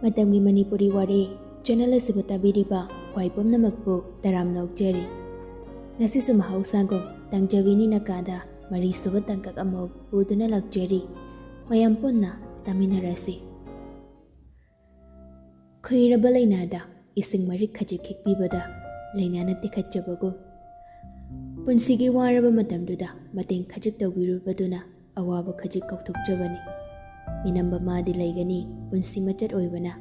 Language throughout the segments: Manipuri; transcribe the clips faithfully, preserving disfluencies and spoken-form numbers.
ꯃꯇꯝꯒꯤ ꯃꯅꯤꯄꯨꯔꯤ ꯋꯥꯔꯤ ꯆꯦꯅꯦꯜ ꯑꯁꯤꯕꯨ ꯇꯥꯕꯤꯔꯤꯕ ꯈ꯭ꯋꯥꯏ ꯄꯨꯝꯅꯃꯛꯄꯨ ꯇꯔꯥꯝꯅ ꯑꯣꯛꯆꯔꯤ꯫ ꯉꯁꯤꯁꯨ ꯃꯍꯧꯁꯥꯒꯨꯝ ꯇꯥꯡꯖꯕꯤꯅꯤ ꯅꯀꯥꯗ ꯃꯔꯤꯁꯨꯕ ꯇꯥꯡꯀꯛ ꯑꯃꯨꯛ ꯄꯨꯗꯨꯅ ꯂꯥꯛꯆꯔꯤ꯫ ꯃꯌꯥꯝ ꯄꯨꯟꯅ ꯇꯥꯃꯤꯟꯅꯔꯁꯤ꯫ ꯈꯨꯏꯔꯕ ꯂꯩꯅꯥꯗ ꯏꯁꯤꯡ ꯃꯔꯤꯛ ꯈꯖꯤꯛ ꯈꯤꯛꯄꯤꯕꯗ ꯂꯩꯅꯥꯅ ꯇꯦꯛꯈꯠꯆꯕꯒꯨꯝ, ꯄꯨꯟꯁꯤꯒꯤ ꯋꯥꯔꯕ ꯃꯇꯝꯗꯨꯗ ꯃꯇꯦꯡ ꯈꯖꯤꯛ ꯇꯧꯕꯤꯔꯨꯕꯗꯨꯅ ꯑꯋꯥꯕ ꯈꯖꯤꯛ ꯀꯥꯎꯊꯣꯛꯆꯕꯅꯤ꯫ ꯃꯤꯅꯝꯕ ꯃꯥꯗꯤ ꯂꯩꯒꯅꯤ, ꯄꯨꯟꯁꯤ ꯃꯆꯠ ꯑꯣꯏꯕꯅ꯫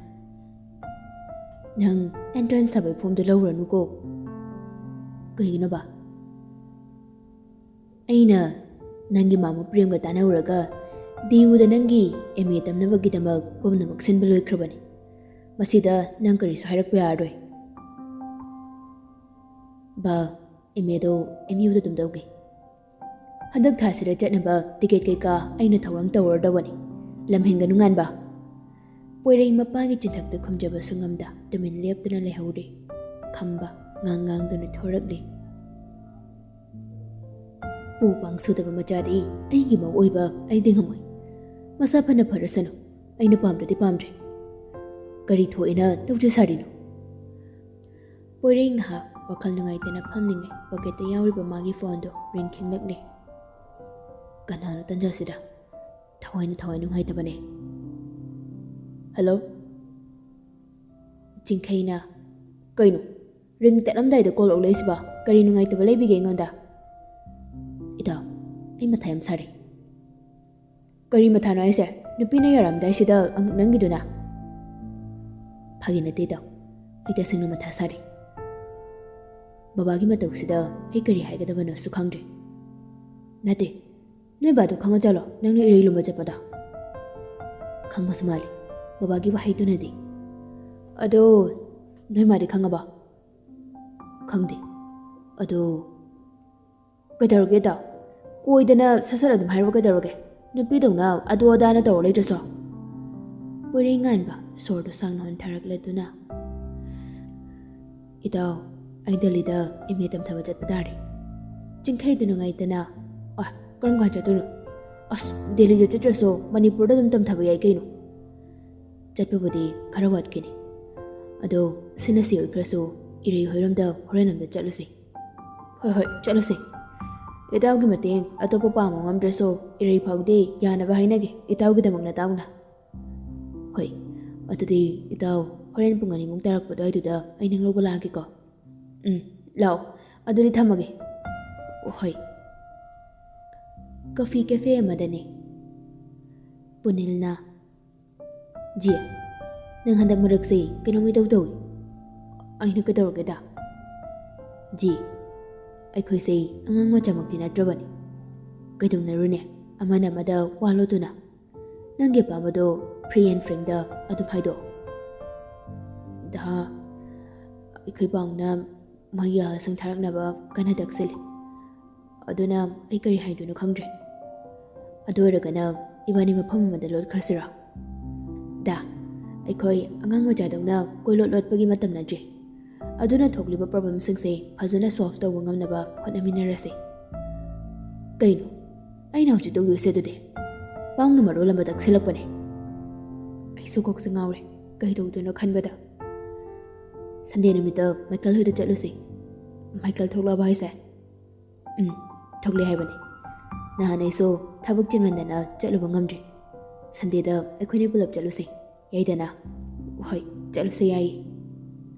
"ꯅꯪ ꯑꯦꯟꯇ꯭ꯔꯥꯟꯁ ꯊꯥꯕꯩ ꯐꯣꯝꯗꯨ ꯂꯧꯔꯅꯨꯀꯣ꯫" "ꯀꯩꯒꯤꯅꯣꯕ?" "ꯑꯩꯅ ꯅꯪꯒꯤ ꯃꯥꯃꯨ ꯄ꯭ꯔꯦꯝꯒ ꯇꯥꯟꯅꯔꯨꯔꯒ ꯗꯤ ꯌꯨꯗ ꯅꯪꯒꯤ ꯑꯦꯝ ꯑꯦ ꯇꯝꯅꯕꯒꯤꯗꯃꯛ ꯄꯨꯝꯅꯃꯛ ꯁꯤꯟꯕ ꯂꯣꯏꯈ꯭ꯔꯕꯅꯤ꯫ ꯃꯁꯤꯗ ꯅꯪ ꯀꯔꯤꯁꯨ ꯍꯥꯏꯔꯛꯄ ꯌꯥꯔꯔꯣꯏ꯫" "ꯕꯥ, ꯑꯦꯝ ꯑꯦꯗꯣ ꯑꯦꯝ ꯌꯨꯗ ꯑꯗꯨꯝ ꯇꯧꯒꯦ꯫ ꯍꯟꯗꯛ ꯊꯥꯁꯤꯗ ꯆꯠꯅꯕ ꯇꯤꯀꯦꯠ ꯀꯩꯀꯥ ꯑꯩꯅ ꯊꯧꯔꯥꯡ ꯇꯧꯔꯗꯧꯕꯅꯤ꯫ ꯂꯝ ꯍꯦꯟꯒꯅꯨ ꯉꯥꯟꯕ꯫" ꯄꯣꯏꯔꯩ ꯃꯄꯥꯒꯤ ꯆꯤꯟꯊꯛꯇ ꯈꯨꯝꯖꯕꯁꯨ ꯉꯝꯗ ꯇꯨꯃꯤꯟ ꯂꯦꯞꯇꯨꯅ ꯂꯩꯍꯧꯔꯤ꯫ ꯈꯝꯕ ꯉꯥꯡ ꯉꯥꯡꯗꯨꯅ ꯊꯣꯔꯛꯂꯤ꯫ "ꯄꯨ ꯄꯥꯡ ꯁꯨꯗꯕ ꯃꯆꯥꯗꯤ ꯑꯩꯒꯤ ꯃꯧ ꯑꯣꯏꯕ ꯑꯩꯗꯤ ꯉꯝꯃꯣꯏ꯫ ꯃꯁꯥ ꯐꯅ ꯐꯔꯁꯅꯨ, ꯑꯩꯅ ꯄꯥꯝꯗ꯭ꯔꯗꯤ ꯄꯥꯝꯗ꯭ꯔꯦ꯫ ꯀꯔꯤ ꯊꯣꯛꯑꯦꯅ ꯇꯧꯖ ꯁꯥꯔꯤꯅꯣ?" ꯄꯣꯏꯔꯩ ꯉꯥꯏꯍꯥꯛ ꯋꯥꯈꯜ ꯅꯨꯡꯉꯥꯏꯇꯅ ꯐꯝꯂꯤꯉꯩ ꯄꯣꯀꯦꯠꯇ ꯌꯥꯎꯔꯤꯕ ꯃꯥꯒꯤ ꯐꯣꯟꯗꯨ ꯔꯤꯡ ꯈꯤꯡꯂꯛꯂꯦ꯫ "ꯀꯅꯥꯅꯣ ꯇꯟꯖꯥꯁꯤꯗ? ꯊꯋꯥꯏꯅ ꯊꯋꯥꯏ ꯅꯨꯡꯉꯥꯏꯇꯕꯅꯦ꯫ ꯍꯜꯂꯣ?" ꯆꯤꯡꯈꯩꯅ, "ꯀꯩꯅꯣ? ꯔꯤꯡ ꯇꯠꯂꯝꯗꯥꯏꯗ ꯀꯣꯜ ꯂꯧꯔꯛꯏꯁꯤꯕꯣ? ꯀꯔꯤ ꯅꯨꯡꯉꯥꯏꯇꯕ ꯂꯩꯕꯤꯒꯦ ꯑꯩꯉꯣꯟꯗ?" "ꯏꯇꯥꯎ, ꯑꯩ ꯃꯊꯥ ꯌꯥꯝ ꯁꯥꯔꯦ꯫" "ꯀꯔꯤ ꯃꯊꯥꯅꯣ ꯍꯥꯏꯁꯦ? ꯅꯨꯄꯤꯅ ꯌꯥꯔꯝꯗꯥꯏꯁꯤꯗ ꯑꯃꯨꯛ ꯅꯪꯒꯤꯗꯨꯅ?" "ꯐꯥꯒꯤ ꯅꯠꯇꯦ ꯏꯇꯥꯎ, ꯑꯩ ꯇꯁꯦꯡꯅ ꯃꯊꯥ ꯁꯥꯔꯦ꯫ ꯕꯕꯥꯒꯤ ꯃꯇꯧꯁꯤꯗ ꯑꯩ ꯀꯔꯤ ꯍꯥꯏꯒꯗꯕꯅꯣꯁꯨ ꯈꯪꯗ꯭ꯔꯦ꯫" "ꯅꯠꯇꯦ, ꯅꯣꯏ ꯕꯥꯗꯣ ꯈꯪꯉꯖꯥꯠꯂꯣ ꯅꯪꯅ ꯏꯔꯩ ꯂꯨꯝꯕ ꯆꯠꯄꯗꯣ?" "ꯈꯪꯕꯁꯨ ꯃꯥꯜꯂꯤ, ꯕꯕꯥꯒꯤ ꯋꯥꯍꯩꯗꯨꯅꯗꯤ꯫" "ꯑꯗꯣ ꯅꯣꯏ ꯃꯥꯗꯤ ꯈꯪꯉꯕꯣ?" "ꯈꯪꯗꯦ꯫ ꯑꯗꯣ ꯀꯩꯗꯧꯔꯒꯦꯗ? ꯀꯣꯏꯗꯅ ꯁꯠ ꯁꯠ ꯑꯗꯨꯝ ꯍꯥꯏꯔꯛꯑꯣ ꯀꯩꯗꯧꯔꯒꯦ? ꯅꯨꯄꯤꯗꯧꯅ ꯑꯗꯨ ꯑꯗꯥꯅ ꯇꯧꯔ ꯂꯩꯗ꯭ꯔꯁꯨ꯫" ꯄꯣꯏꯔꯩ ꯉꯥꯟꯕ ꯁꯣꯔꯗꯨ ꯁꯥꯡꯅ ꯍꯣꯟꯊꯔꯛꯂꯗꯨꯅ, "ꯏꯇꯥꯎ, ꯑꯩ ꯗꯦꯜꯂꯤꯗ ꯑꯦꯝ ꯑꯦ ꯇꯝꯊꯕ ꯆꯠꯄ ꯇꯥꯔꯦ꯫" ꯆꯤꯡꯈꯩꯗꯨ ꯅꯨꯡꯉꯥꯏꯇꯅ, "ꯑ, ꯀꯔꯝ ꯀꯥꯟ ꯆꯠꯇꯣꯏꯅꯣ? ꯑꯁ, ꯗꯦꯜꯂꯤꯗ ꯆꯠꯇ꯭ꯔꯁꯨ ꯃꯅꯤꯄꯨꯔꯗ ꯑꯗꯨꯝ ꯇꯝꯊꯕ ꯌꯥꯏ ꯀꯩꯅꯣ꯫" ꯆꯠꯄꯕꯨꯗꯤ ꯈꯔ ꯋꯥꯠꯈꯤꯅꯤ꯫ ꯑꯗꯣ ꯁꯤꯅ ꯁꯤ ꯑꯣꯏꯈ꯭ꯔꯁꯨ, ꯏꯔꯩ ꯍꯣꯏꯔꯣꯝꯗ ꯍꯣꯔꯦꯟ ꯑꯝꯇ ꯆꯠꯂꯨꯁꯤ꯫ ꯍꯣꯏ, ꯍꯣꯏ, ꯆꯠꯂꯨꯁꯤ꯫ ꯏꯇꯥꯎꯒꯤ ꯃꯇꯦꯡ ꯑꯇꯣꯞꯄ ꯄꯥꯡꯕ ꯉꯝꯗ꯭ꯔꯁꯨ, ꯏꯔꯩ ꯐꯥꯎꯗꯤ ꯌꯥꯅꯕ ꯍꯥꯏꯅꯒꯦ, ꯏꯇꯥꯎꯒꯤꯗꯃꯛ ꯅꯇꯥꯎꯅ꯫ ꯍꯣꯏ, ꯑꯗꯨꯗꯤ ꯏꯇꯥꯎ, ꯍꯣꯔꯦꯟ ꯄꯨꯡ ꯑꯅꯤꯃꯨꯛ ꯇꯥꯔꯛꯄ ꯑꯗꯨꯋꯥꯏꯗꯨꯗ ꯑꯩ ꯅꯪ ꯂꯧꯕ ꯂꯥꯛꯑꯒꯦꯀꯣ꯫ ꯎꯝ, ꯂꯥꯛꯑꯣ꯫ ꯑꯗꯨꯗꯤ ꯊꯝꯃꯒꯦ꯫ ꯍꯣꯏ꯫ ꯀꯣꯐꯤ ꯀꯦꯐꯦ ꯑꯃꯗꯅꯦ꯫ ꯄꯨꯅꯤꯜꯅ, "ꯖꯤ, ꯅꯪ ꯍꯟꯗꯛ ꯃꯔꯛꯁꯦ ꯀꯩꯅꯣꯝ ꯏꯇꯧ ꯇꯧꯏ꯫" "ꯑꯩꯅ ꯀꯩꯗꯧꯔꯒꯦꯗ?" "ꯖꯤ, ꯑꯩꯈꯣꯏꯁꯦ ꯑꯉꯥꯡ ꯃꯆꯥꯃꯛꯇꯤ ꯅꯠꯇ꯭ꯔꯕꯅꯤ꯫ ꯀꯩꯗꯧꯅꯔꯨꯅꯦ, ꯑꯃꯅ ꯑꯃꯗ ꯋꯥ ꯂꯣꯠꯇꯨꯅ꯫ ꯅꯪꯒꯤ ꯑꯄꯥꯝꯕꯗꯣ free and frankꯗ ꯑꯗꯨꯝ ꯍꯥꯏꯗꯣꯛꯑꯣ꯫" "ꯗꯥ, ꯑꯩꯈꯣꯏ ꯄꯥꯎꯅ ꯃꯣꯏꯒꯤ ꯑꯍꯜꯁꯤꯡ ꯊꯥꯔꯛꯅꯕ ꯀꯟꯅ ꯇꯛꯁꯤꯜꯂꯤ꯫ ꯑꯗꯨꯅ ꯑꯩ ꯀꯔꯤ ꯍꯥꯏꯗꯣꯏꯅꯣ ꯈꯪꯗ꯭ꯔꯦ꯫ ꯑꯗꯨ ꯑꯣꯏꯔꯒꯅ ꯏꯕꯥꯅꯤ ꯃꯐꯝ ꯑꯃꯗ ꯂꯣꯠꯈ꯭ꯔꯁꯤꯔꯣ?" "ꯗꯥ, ꯑꯩꯈꯣꯏ ꯑꯉꯥꯡ ꯃꯆꯥꯗꯧꯅ ꯀꯣꯏꯂꯣꯠ ꯂꯣꯠꯄꯒꯤ ꯃꯇꯝ ꯅꯠꯇ꯭ꯔꯦ꯫ ꯑꯗꯨꯅ ꯊꯣꯛꯂꯤꯕ problemꯁꯤꯡꯁꯦ ꯐꯖꯅ solve ꯇꯧꯕ ꯉꯝꯅꯕ ꯍꯣꯠꯅꯃꯤꯟꯅꯔꯁꯤ꯫" "ꯀꯩꯅꯣ? ꯑꯩꯅ ꯍꯧꯖꯤꯛ ꯇꯧꯗꯣꯏꯁꯦ ꯑꯗꯨꯗꯤ?" ꯄꯥꯎꯅ ꯃꯔꯣꯜ ꯑꯃ ꯇꯛꯁꯤꯜꯂꯛꯄꯅꯦ꯫ ꯑꯩꯁꯨ ꯀꯣꯛꯁꯦ ꯉꯥꯎꯔꯦ꯫ ꯀꯩ ꯇꯧꯗꯣꯏꯅꯣ ꯈꯟꯕꯗ꯫ "Sunday ꯅꯨꯃꯤꯠꯇ ꯃꯥꯏꯀꯦꯜ ꯍꯣꯏꯗ ꯆꯠꯂꯨꯁꯤ꯫" "ꯃꯥꯏꯀꯦꯜ ꯊꯣꯛꯂꯛꯑꯕ ꯍꯥꯏꯁꯦ?" "ꯎꯝ, ꯊꯣꯛꯂꯦ ꯍꯥꯏꯕꯅꯤ꯫ ꯅꯍꯥꯟ ꯑꯩꯁꯨ ꯊꯕꯛ ꯆꯤꯟꯃꯟꯗꯅ ꯆꯠꯂꯨꯕ ꯉꯝꯗ꯭ꯔꯤ꯫ Sundayꯗ ꯑꯩꯈꯣꯏꯅꯤ ꯄꯨꯂꯞ ꯆꯠꯂꯨꯁꯤ, ꯌꯥꯏꯗꯅ?" "ꯍꯣꯏ, ꯆꯠꯂꯨꯁꯦ, ꯌꯥꯏꯌꯦ꯫"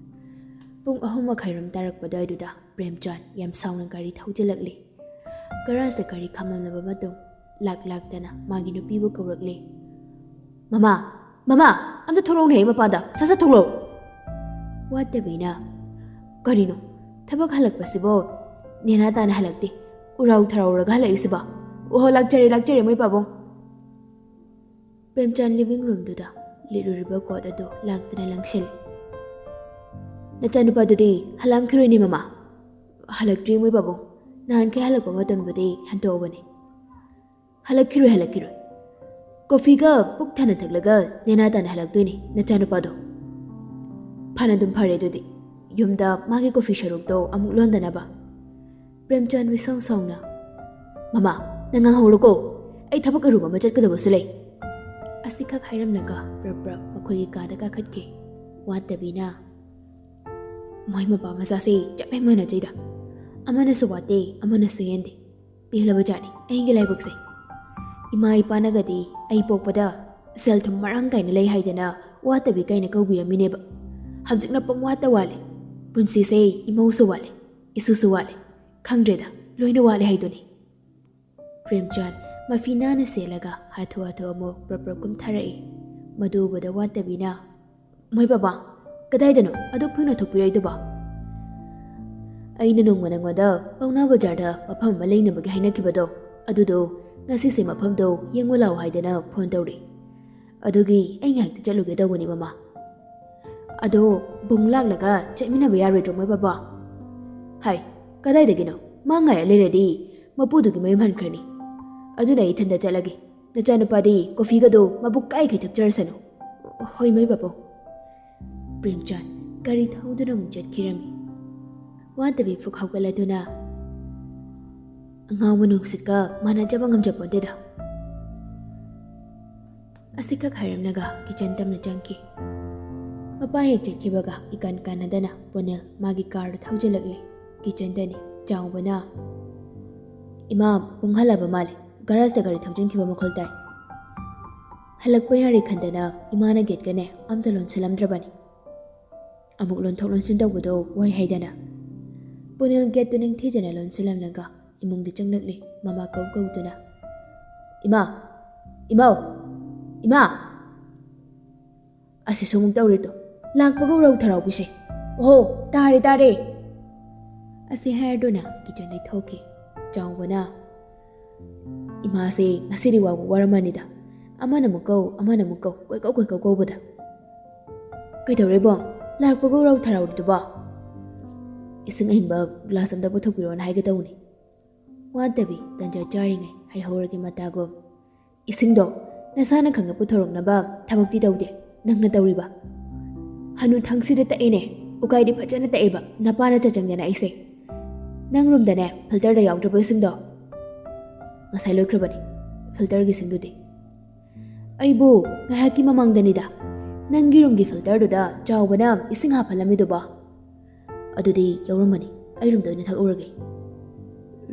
ꯄꯨꯡ ꯑꯍꯨꯝ ꯃꯈꯥꯏꯔꯣꯝ ꯇꯥꯔꯛꯄ ꯑꯗꯨꯋꯥꯏꯗꯨꯗ ꯄ꯭ꯔꯦꯝꯆꯥꯟ ꯌꯥꯝ ꯁꯥꯎꯅ ꯒꯥꯔꯤ ꯊꯧꯖꯤꯜꯂꯛꯂꯦ꯫ ꯒꯔꯥꯖꯇ ꯒꯥꯔꯤ ꯈꯥꯝꯂꯝꯂꯕ ꯃꯇꯨꯡ, ꯂꯥꯛ ꯂꯥꯛꯇꯅ ꯃꯥꯒꯤ ꯅꯨꯄꯤꯕꯨ ꯀꯧꯔꯛꯂꯦ꯫ "ꯃꯃꯥ, ꯃꯃꯥ, ꯑꯝꯇ ꯊꯣꯛꯂꯛꯎꯅꯦ ꯃꯄꯥꯟꯗ, ꯁꯠ ꯁꯠ ꯊꯣꯛꯂꯛꯑꯣ!" ꯋꯥꯠꯇꯕꯤꯅ, "ꯀꯔꯤꯅꯣ, ꯊꯕꯛ ꯍꯜꯂꯛꯄꯁꯤꯕꯣ ꯅꯦꯅꯥ ꯇꯥꯅ ꯍꯜꯂꯛꯇꯦ, ꯎꯔꯥꯎ ꯊꯔꯥꯎꯔꯒ ꯍꯜꯂꯛꯏꯁꯤꯕꯣ? ꯑꯣꯍꯣ, ꯂꯥꯛꯆꯔꯦ, ꯂꯥꯛꯆꯔꯦ, ꯃꯣꯏ ꯄꯥꯕꯨꯡ!" ꯄ꯭ꯔꯦꯝꯆꯥꯟ living roomꯗꯨꯗ ꯂꯤꯠꯂꯨꯔꯤꯕ ꯀꯣꯠ ꯑꯗꯨ ꯂꯥꯛꯇꯅ ꯂꯪꯁꯤꯜꯂꯤ꯫ "ꯅꯆꯥꯅꯨꯄꯥꯗꯨꯗꯤ ꯍꯜꯂꯛꯑꯝꯈꯤꯔꯣꯏꯅꯦ ꯃꯃꯥ?" "ꯍꯜꯂꯛꯇ꯭ꯔꯤ ꯃꯣꯏ ꯄꯥꯕꯨꯡ, ꯅꯍꯥꯟꯈꯩ ꯍꯜꯂꯛꯄ ꯃꯇꯝꯕꯨꯗꯤ ꯍꯟꯇꯣꯛꯑꯕꯅꯤ꯫" "ꯍꯜꯂꯛꯈꯤꯔꯣꯏ, ꯍꯜꯂꯛꯈꯤꯔꯣꯏ꯫ ꯀꯣꯐꯤꯒ ꯄꯨꯛ ꯊꯟꯅ ꯊꯛꯂꯒ ꯅꯦꯅꯥ ꯇꯥꯅ ꯍꯜꯂꯛꯇꯣꯏꯅꯤ ꯅꯆꯥꯅꯨꯄꯥꯗꯣ꯫" "ꯐꯅ ꯑꯗꯨꯝ ꯐꯔꯦ ꯑꯗꯨꯗꯤ, ꯌꯨꯝꯗ ꯃꯥꯒꯤ ꯀꯣꯐꯤ ꯁꯔꯨꯛꯇꯣ ꯑꯃꯨꯛ ꯂꯣꯟꯗꯅꯕ꯫" ꯄ꯭ꯔꯦꯝꯆꯥꯟ ꯃꯤꯁꯥꯎ ꯁꯥꯎꯅ, "ꯃꯃꯥ, ꯅꯪ ꯉꯥꯡꯍꯧꯔꯣꯀꯣ, ꯑꯩ ꯊꯕꯛ ꯑꯔꯨꯕ ꯑꯃ ꯆꯠꯀꯗꯕꯁꯨ ꯂꯩ꯫" ꯑꯁꯤꯈꯛ ꯍꯥꯏꯔꯝꯂꯒ ꯄ꯭ꯔꯞ ꯄ꯭ꯔꯞ ꯑꯩꯈꯣꯏꯒꯤ ꯀꯥꯗ ꯀꯥꯈꯠꯈꯤ꯫ ꯋꯥꯠꯇꯕꯤꯅ, "ꯃꯣꯏ ꯃꯄꯥ ꯃꯆꯥꯁꯦ ꯆꯞ ꯍꯦꯛ ꯃꯥꯟꯅꯖꯩꯗ꯫ ꯑꯃꯅꯁꯨ ꯋꯥꯠꯇꯦ, ꯑꯃꯅꯁꯨ ꯍꯦꯟꯗꯦ꯫ ꯄꯦꯜꯂꯕꯖꯥꯠꯅꯤ ꯑꯩꯒꯤ ꯂꯥꯏꯕꯛꯁꯦ꯫ ꯏꯃꯥ ꯏꯄꯥꯅꯒꯗꯤ ꯑꯩ ꯄꯣꯛꯄꯗ ꯁꯦꯜ ꯊꯨꯝ ꯃꯔꯥꯡ ꯀꯥꯏꯅ ꯂꯩ ꯍꯥꯏꯗꯅ ꯋꯥꯠꯇꯕꯤ ꯀꯥꯏꯅ ꯀꯧꯕꯤꯔꯝꯃꯤꯅꯦꯕ꯫ ꯍꯧꯖꯤꯛꯅ ꯄꯪꯋꯥꯠꯇ ꯋꯥꯠꯂꯦ꯫ ꯄꯨꯟꯁꯤꯁꯦ ꯏꯃꯧꯁꯨ ꯋꯥꯠꯂꯦ, ꯏꯁꯨꯁꯨ ꯋꯥꯠꯂꯦ꯫ ꯈꯪꯗ꯭ꯔꯦꯗ, ꯂꯣꯏꯅ ꯋꯥꯠꯂꯦ ꯍꯥꯏꯗꯨꯅꯤ꯫" ꯄ꯭ꯔꯦꯝꯆꯥꯟ ꯃꯐꯤ ꯅꯥꯟꯅ ꯁꯦꯠꯂꯒ ꯍꯥꯊꯨ ꯍꯥꯊꯨ ꯑꯃꯨꯛ ꯄ꯭ꯔꯞ ꯄ꯭ꯔꯞ ꯀꯨꯝꯊꯔꯛꯏ꯫ ꯃꯗꯨ ꯎꯕꯗ ꯋꯥꯠꯇꯕꯤꯅ, "ꯃꯣꯏ ꯕꯕꯥ, ꯀꯗꯥꯏꯗꯅꯣ ꯑꯗꯨꯛ ꯐꯪꯅ ꯊꯣꯛꯄꯤꯔꯛꯏꯗꯨꯕꯣ?" "ꯑꯩꯅ ꯅꯣꯡꯃ ꯅꯉꯣꯟꯗ ꯄꯥꯎꯅꯥ ꯕꯖꯥꯔꯗ ꯃꯐꯝ ꯑꯃ ꯂꯩꯅꯕꯒꯤ ꯍꯥꯏꯅꯈꯤꯕꯗꯣ, ꯑꯗꯨꯗꯣ ꯉꯁꯤꯁꯦ ꯃꯐꯝꯗꯣ ꯌꯦꯡꯉꯨ ꯂꯥꯛꯑꯣ ꯍꯥꯏꯗꯅ ꯐꯣꯟ ꯇꯧꯔꯤ꯫ ꯑꯗꯨꯒꯤ ꯑꯩ ꯉꯥꯏꯍꯥꯛꯇ ꯆꯠꯂꯨꯒꯦ ꯇꯧꯕꯅꯤ, ꯃꯃꯥ꯫" "ꯑꯗꯣ ꯕꯨꯡ ꯂꯥꯛꯂꯒ ꯆꯠꯃꯤꯟꯅꯕ ꯌꯥꯔꯣꯏꯗ꯭ꯔꯣ, ꯃꯣꯏ ꯕꯕꯥ?" "ꯍꯥꯏ, ꯀꯗꯥꯏꯗꯒꯤꯅꯣ? ꯃꯥ ꯉꯥꯏꯔ ꯂꯩꯔꯗꯤ ꯃꯄꯨꯗꯨꯒꯤ ꯃꯌꯨꯝ ꯍꯟꯈ꯭ꯔꯅꯤ꯫ ꯑꯗꯨꯅ ꯑꯩ ꯏꯊꯟꯗ ꯆꯠꯂꯒꯦ꯫ ꯅꯆꯥꯅꯨꯄꯥꯗꯤ ꯀꯣꯐꯤꯒꯗꯣ ꯃꯕꯨꯛ ꯀꯥꯏꯈꯩ ꯊꯛꯆꯔꯁꯅꯨ꯫" "ꯍꯣꯏ, ꯃꯣꯏ ꯕꯕꯥ꯫" ꯄ꯭ꯔꯦꯝꯆꯥꯟ ꯒꯥꯔꯤ ꯊꯧꯗꯨꯅ ꯑꯃꯨꯛ ꯆꯠꯈꯤꯔꯝꯃꯤ꯫ ꯋꯥꯠꯇꯕꯤ ꯐꯨꯛ ꯍꯧꯒꯠꯂꯗꯨꯅ, "ꯑꯉꯥꯎꯕ ꯅꯨꯡꯁꯤꯠꯀ ꯃꯥꯟꯅꯖꯕ ꯉꯝꯖꯄꯣꯟꯇꯦꯗ꯫" ꯑꯁꯤꯈꯛ ꯍꯥꯏꯔꯝꯂꯒ ꯀꯤꯆꯟ ꯇꯝꯅ ꯆꯪꯈꯤ꯫ ꯃꯄꯥ ꯍꯦꯛ ꯆꯠꯈꯤꯕꯒ ꯏꯀꯥꯟ ꯀꯥꯟꯅꯗꯅ ꯄꯨꯅꯤꯜ ꯃꯥꯒꯤ ꯀꯥꯔꯗꯨ ꯊꯧꯖꯤꯜꯂꯛꯂꯦ꯫ ꯀꯤꯆꯟꯗꯅꯤ꯫ ꯆꯥꯎꯕꯅ, "ꯏꯃꯥ, ꯄꯨꯡ ꯍꯜꯂꯕ ꯃꯥꯜꯂꯦ꯫ ꯒꯔꯥꯖꯇ ꯒꯥꯔꯤ ꯊꯧꯖꯤꯟꯈꯤꯕ ꯃꯈꯣꯜ ꯇꯥꯏ꯫" ꯍꯜꯂꯛꯄ ꯌꯥꯔꯦ ꯈꯟꯗꯅ ꯏꯃꯥꯅ ꯒꯦꯠꯀꯅꯦ ꯑꯝꯇ ꯂꯣꯟꯁꯤꯜꯂꯝꯗ꯭ꯔꯕꯅꯤ꯫ ꯑꯃꯨꯛ ꯂꯣꯟꯊꯣꯛ ꯂꯣꯟꯁꯤꯟ ꯇꯧꯕꯗꯣ ꯋꯥꯏ ꯍꯥꯏꯗꯅ꯫ ꯄꯨꯅꯤꯜ ꯒꯦꯠꯇꯨ ꯅꯤꯡꯊꯤꯖꯅ ꯂꯣꯟꯁꯤꯜꯂꯝꯂꯒ ꯏꯃꯨꯡꯗ ꯆꯪꯂꯛꯂꯦ, ꯃꯃꯥ ꯀꯧ ꯀꯧꯗꯨꯅ꯫ "ꯏꯃꯥ! ꯏꯃꯥꯎ! ꯏꯃꯥ!" "ꯑꯁꯤꯁꯨ ꯑꯃꯨꯛ ꯇꯧꯔꯦꯗꯣ꯫ ꯂꯥꯛꯄꯒ ꯎꯔꯧ ꯊꯔꯥꯎꯕꯤꯁꯦ꯫ ꯑꯣꯍꯣ, ꯇꯥꯔꯦ, ꯇꯥꯔꯦ!" ꯑꯁꯤ ꯍꯥꯏꯔꯗꯨꯅ ꯀꯤꯆꯟꯗꯩ ꯊꯣꯛꯈꯤ꯫ ꯆꯥꯎꯕꯅ, "ꯏꯃꯥꯁꯦ ꯉꯁꯤꯗꯤ ꯋꯥꯕ ꯋꯥꯔꯝꯃꯅꯤꯗ꯫ ꯑꯃꯅ ꯑꯃꯨꯛ ꯀꯧ, ꯑꯃꯅ ꯑꯃꯨꯛ ꯀꯧ, ꯀꯣꯏꯀꯧ ꯀꯣꯏꯀꯧ ꯀꯧꯕꯗ꯫" "ꯀꯩꯗꯧꯔꯦ ꯕꯣꯡ? ꯂꯥꯛꯄꯒ ꯎꯔꯧ ꯊꯔꯥꯎꯔꯤꯗꯨꯕꯣ?" "ꯏꯁꯤꯡ ꯑꯍꯤꯡꯕ ꯒ꯭ꯂꯥꯁ ꯑꯝꯇ ꯄꯨꯊꯣꯛꯄꯤꯔꯣꯅ ꯍꯥꯏꯒꯦ ꯇꯧꯕꯅꯤ꯫" ꯋꯥꯠꯇꯕꯤ ꯇꯟꯖꯥ ꯆꯥꯔꯤꯉꯩ ꯍꯩꯍꯧꯔꯒꯦ ꯃꯇꯥꯒꯨꯝ꯫ "ꯏꯁꯤꯡꯗꯣ ꯅꯁꯥꯅ ꯈꯪꯅ ꯄꯨꯊꯣꯔꯛꯅꯕ ꯊꯕꯛꯇꯤ ꯇꯧꯗꯦ, ꯅꯪꯅ ꯇꯧꯔꯤꯕ꯫ ꯍꯅꯨ ꯊꯪꯁꯤꯗ ꯇꯛꯑꯦꯅꯦ, ꯎꯀꯥꯏꯗꯤ ꯐꯖꯅ ꯇꯛꯑꯦꯕ, ꯅꯄꯥꯅ ꯆꯠꯆꯪꯗꯅ ꯑꯩꯁꯦ꯫ ꯅꯪ ꯔꯨꯝꯗꯅꯦ ꯐꯤꯜꯇꯔꯗ ꯌꯥꯎꯗ꯭ꯔꯕꯣ ꯏꯁꯤꯡꯗꯣ?" "ꯉꯁꯥꯏ ꯂꯣꯏꯈ꯭ꯔꯕꯅꯤ ꯐꯤꯜꯇꯔꯒꯤ ꯏꯁꯤꯡꯗꯨꯗꯤ꯫" "ꯑꯩꯕꯨ ꯉꯥꯏꯍꯥꯛꯀꯤ ꯃꯃꯥꯡꯗꯅꯤꯗ꯫ "ꯅꯪꯒꯤ ꯔꯨꯝꯒꯤ ꯐꯤꯜꯇꯔꯗꯨꯗ ꯆꯥꯎꯕꯅ ꯏꯁꯤꯡ ꯍꯥꯞꯍꯜꯂꯝꯃꯤꯗꯨꯕꯣ?" "ꯑꯗꯨꯗꯤ ꯌꯥꯎꯔꯝꯃꯅꯤ, ꯑꯩ ꯔꯨꯝꯗ ꯑꯣꯏꯅ ꯊꯛꯎꯔꯒꯦ꯫"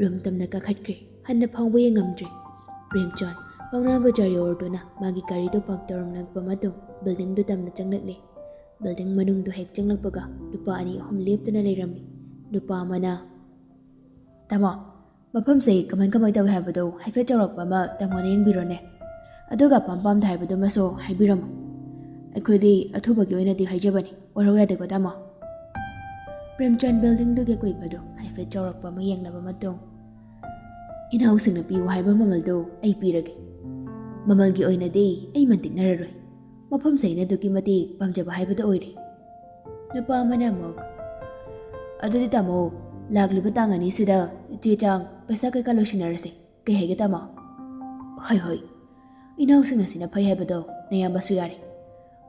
ꯔꯨꯝ ꯇꯝꯅ ꯀꯥꯈꯠꯈ꯭ꯔꯦ꯫ ꯍꯟꯅ ꯐꯥꯎꯕ ꯌꯦꯡꯉꯝꯗ꯭ꯔꯦ꯫ ꯄ꯭ꯔꯦꯝꯆꯥꯟ ꯄꯥꯎꯅꯥ ꯕꯖꯥꯔ ꯌꯧꯔꯗꯨꯅ ꯃꯥꯒꯤ ꯒꯥꯔꯤꯗꯨ ꯄꯥꯔꯛ ꯇꯧꯔꯝꯂꯕ ꯃꯇꯨꯡ ꯕꯤꯜꯗꯤꯡꯗꯨ ꯇꯝꯅ ꯆꯪꯂꯛꯂꯦ꯫ ꯕꯤꯜꯗꯤꯡ ꯃꯅꯨꯡꯗꯨ ꯍꯦꯛ ꯆꯪꯂꯛꯄꯒ ꯅꯨꯄꯥ ꯑꯅꯤ ꯑꯍꯨꯝ ꯂꯦꯞꯇꯨꯅ ꯂꯩꯔꯝꯃꯤ꯫ ꯅꯨꯄꯥ ꯑꯃꯅ, "ꯇꯥꯃꯣ, ꯃꯐꯝꯁꯦ ꯀꯃꯥꯏ ꯀꯃꯥꯏ ꯇꯧꯏ ꯍꯥꯏꯕꯗꯣ ꯍꯥꯏꯐꯦꯠ ꯆꯥꯎꯔꯥꯛꯄ ꯑꯃ ꯇꯥꯃꯣꯅ ꯌꯦꯡꯕꯤꯔꯣꯅꯦ꯫ ꯑꯗꯨꯒ ꯑꯄꯥꯝ ꯄꯥꯝꯗ ꯍꯥꯏꯕꯗꯨꯃꯁꯨ ꯍꯥꯏꯕꯤꯔꯝꯃꯨ꯫ ꯑꯩꯈꯣꯏꯗꯤ ꯑꯊꯨꯕꯒꯤ ꯑꯣꯏꯅꯗꯤ ꯍꯥꯏꯖꯕꯅꯤ, ꯋꯥꯔꯧ ꯌꯥꯗꯦꯀꯣ ꯇꯥꯃꯣ?" ꯄ꯭ꯔꯦꯝꯆꯥꯟ ꯕꯤꯜꯗꯤꯡꯗꯨꯒꯤ ꯑꯀꯣꯏꯕꯗꯨ ꯍꯥꯏꯐꯦꯠ ꯆꯥꯎꯔꯥꯛꯄ ꯑꯃ ꯌꯦꯡꯂꯕ ꯃꯇꯨꯡ, "ꯏꯅꯥꯎꯁꯤꯡꯅ ꯄꯤꯌꯨ ꯍꯥꯏꯕ ꯃꯃꯜꯗꯨ ꯑꯩ ꯄꯤꯔꯒꯦ꯫ ꯃꯃꯜꯒꯤ ꯑꯣꯏꯅꯗꯤ ꯑꯩ ꯃꯟꯇꯤꯛꯅꯔꯔꯣꯏ꯫ ꯃꯐꯝꯁꯦ ꯑꯩꯅ ꯑꯗꯨꯛꯀꯤ ꯃꯇꯤꯛ ꯄꯥꯝꯖꯕ ꯍꯥꯏꯕꯗꯨ ꯑꯣꯏꯔꯦ꯫" ꯅꯨꯄꯥ ꯑꯃꯅ ꯑꯃꯨꯛ, "ꯑꯗꯨꯗꯤ ꯇꯥꯃꯣ, ꯂꯥꯛꯂꯤꯕ ꯇꯥꯡ ꯑꯅꯤꯁꯤꯗ ꯆꯦ ꯆꯥꯡ, ꯄꯩꯁꯥ ꯀꯩꯀꯥ ꯂꯣꯏꯁꯤꯟꯅꯔꯁꯦ꯫ ꯀꯩ ꯍꯥꯏꯒꯦ ꯇꯥꯃꯣ?" "ꯍꯣꯏ, ꯍꯣꯏ꯫ ꯏꯅꯥꯎꯁꯤꯡ ꯑꯁꯤꯅ ꯐꯩ ꯍꯥꯏꯕꯗꯣ ꯅꯌꯥꯝꯕꯁꯨ ꯌꯥꯔꯦ꯫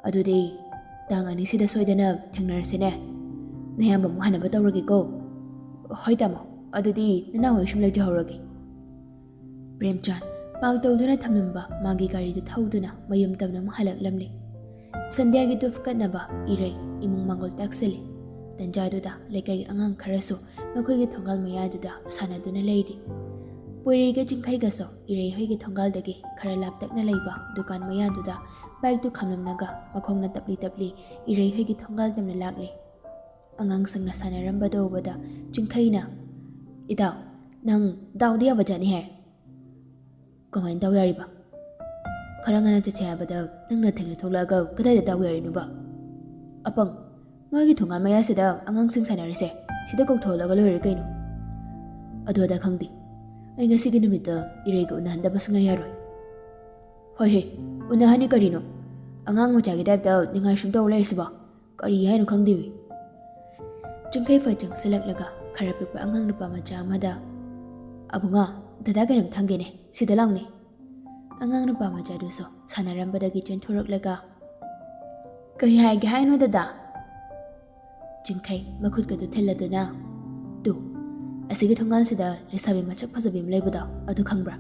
ꯑꯗꯨꯗꯤ ꯇꯥꯡ ꯑꯅꯤꯁꯤꯗ ꯁꯣꯏꯗꯅ ꯊꯦꯡꯅꯔꯁꯤꯅꯦ꯫ ꯅꯌꯥꯝꯕ ꯑꯃꯨꯛ ꯍꯟꯅꯕ ꯇꯧꯔꯒꯦꯀꯣ꯫" "ꯍꯣꯏ ꯇꯥꯃꯣ, ꯑꯗꯨꯗꯤ ꯅꯅꯥꯎ ꯑꯩ ꯁꯨꯝ ꯂꯩꯖꯍꯧꯔꯒꯦ꯫" ꯄ꯭ꯔꯦꯝꯆꯥꯟ ꯄꯥꯔꯛ ꯇꯧꯗꯨꯅ ꯊꯝꯂꯝꯕ ꯃꯥꯒꯤ ꯒꯥꯔꯤꯗꯨ ꯊꯧꯗꯨꯅ ꯃꯌꯨꯝ ꯇꯝꯅ ꯑꯃꯨꯛ ꯍꯜꯂꯛꯂꯝꯂꯦ꯫ ꯁꯟꯙ꯭ꯌꯥꯒꯤ ꯙꯨꯞ ꯀꯠꯅꯕ ꯏꯔꯩ ꯏꯃꯨꯡ ꯃꯥꯡꯒꯣꯜ ꯇꯥꯛꯁꯤꯜꯂꯤ꯫ ꯇꯟꯖꯥꯗꯨꯗ ꯂꯩꯀꯥꯏꯒꯤ ꯑꯉꯥꯡ ꯈꯔꯁꯨ ꯃꯈꯣꯏꯒꯤ ꯊꯣꯡꯒꯥꯜ ꯃꯌꯥꯗꯨꯗ ꯁꯥꯟꯅꯗꯨꯅ ꯂꯩꯔꯤ꯫ ꯄꯣꯏꯔꯩꯒ ꯆꯤꯡꯈꯩꯒꯁꯨ ꯏꯔꯩ ꯍꯣꯏꯒꯤ ꯊꯣꯡꯒꯥꯜꯗꯒꯤ ꯈꯔ ꯂꯥꯞꯇꯛꯅ ꯂꯩꯕ ꯗꯨꯀꯥꯟ ꯃꯌꯥꯗꯨꯗ ꯕꯥꯏꯛꯇꯨ ꯈꯥꯝꯂꯝꯂꯒ ꯃꯈꯣꯡꯅ ꯇꯞꯂꯤ ꯇꯞꯂꯤ ꯏꯔꯩ ꯍꯣꯏꯒꯤ ꯊꯣꯡꯒꯥꯜ ꯇꯝꯅ ꯂꯥꯛꯂꯤ꯫ ꯑꯉꯥꯡꯁꯤꯡꯅ ꯁꯥꯟꯅꯔꯝꯕꯗꯨ ꯎꯕꯗ ꯆꯤꯡꯈꯩꯅ, "ꯏꯇꯥꯎ, ꯅꯪ ꯗꯥꯎꯗꯤ ꯌꯥꯕ ꯖꯥꯠꯅꯤꯍꯦ꯫" "ꯀꯃꯥꯏꯅ ꯗꯥꯎ ꯌꯥꯔꯤꯕ? ꯈꯔ ꯉꯟꯅ ꯆꯠꯁꯦ ꯍꯥꯏꯕꯗ ꯅꯪꯅ ꯊꯦꯡꯅ ꯊꯣꯛꯂꯛꯑꯒ ꯀꯗꯥꯏꯗ ꯗꯥꯎ ꯌꯥꯔꯤꯅꯣꯕ? ꯑꯄꯪ, ꯃꯥꯒꯤ ꯊꯣꯡꯒꯥꯜ ꯃꯌꯥꯁꯤꯗ ꯑꯉꯥꯡꯁꯤꯡ ꯁꯥꯟꯅꯔꯤꯁꯦ ꯁꯤꯗ ꯀꯧꯊꯣꯛꯍꯜꯂꯒ ꯂꯣꯏꯔꯦ ꯀꯩꯅꯣ꯫" "ꯑꯗꯨ ꯑꯗꯥ ꯈꯪꯗꯦ, ꯑꯩ ꯉꯁꯤꯒꯤ ꯅꯨꯃꯤꯠꯇ ꯏꯔꯩꯒ ꯎꯅꯍꯟꯗꯕ ꯁꯨꯡꯌꯥ ꯌꯥꯔꯣꯏ꯫" "ꯍꯣꯏ ꯍꯦ, ꯎꯅꯍꯟꯅꯤ ꯀꯔꯤꯅꯣ? ꯑꯉꯥꯡ ꯃꯆꯥꯒꯤ ꯇꯥꯏꯞꯇ ꯅꯤꯡꯉꯥꯏ ꯁꯨꯝ ꯇꯧꯔ ꯂꯩꯔꯤꯁꯤꯕꯣ? ꯀꯔꯤ ꯍꯥꯏꯅꯣ ꯈꯪꯗꯦꯃꯤ꯫" ꯆꯤꯡꯈꯩ ꯐꯠ ꯆꯪꯁꯤꯜꯂꯛꯂꯒ ꯈꯔ ꯄꯤꯛꯄ ꯑꯉꯥꯡ ꯅꯨꯄꯥ ꯃꯆꯥ ꯑꯃꯗ, "ꯑꯕꯨꯡꯉꯣ, ꯗꯗꯥ ꯀꯩꯅꯣꯝ ꯊꯝꯒꯦꯅꯦ, ꯁꯤꯗ ꯂꯥꯎꯅꯦ꯫" ꯑꯉꯥꯡ ꯅꯨꯄꯥ ꯃꯆꯥꯗꯨꯁꯨ ꯁꯥꯟꯅꯔꯝꯕꯗꯒꯤ ꯆꯦꯟꯊꯣꯔꯛꯂꯒ, "ꯀꯩ ꯍꯥꯏꯒꯦ ꯍꯥꯏꯅꯣ ꯗꯗꯥ?" ꯆꯤꯡꯈꯩ ꯃꯈꯨꯠꯀꯗꯨ ꯊꯤꯜꯂꯗꯨꯅ, "ꯇꯨ, ꯑꯁꯤꯒꯤ ꯊꯣꯡꯒꯥꯜꯁꯤꯗ ꯂꯩꯁꯥꯕꯤ ꯃꯁꯛ ꯐꯖꯕꯤ ꯑꯃ ꯂꯩꯕꯗꯣ ꯑꯗꯨ ꯈꯪꯕ꯭ꯔꯥ?"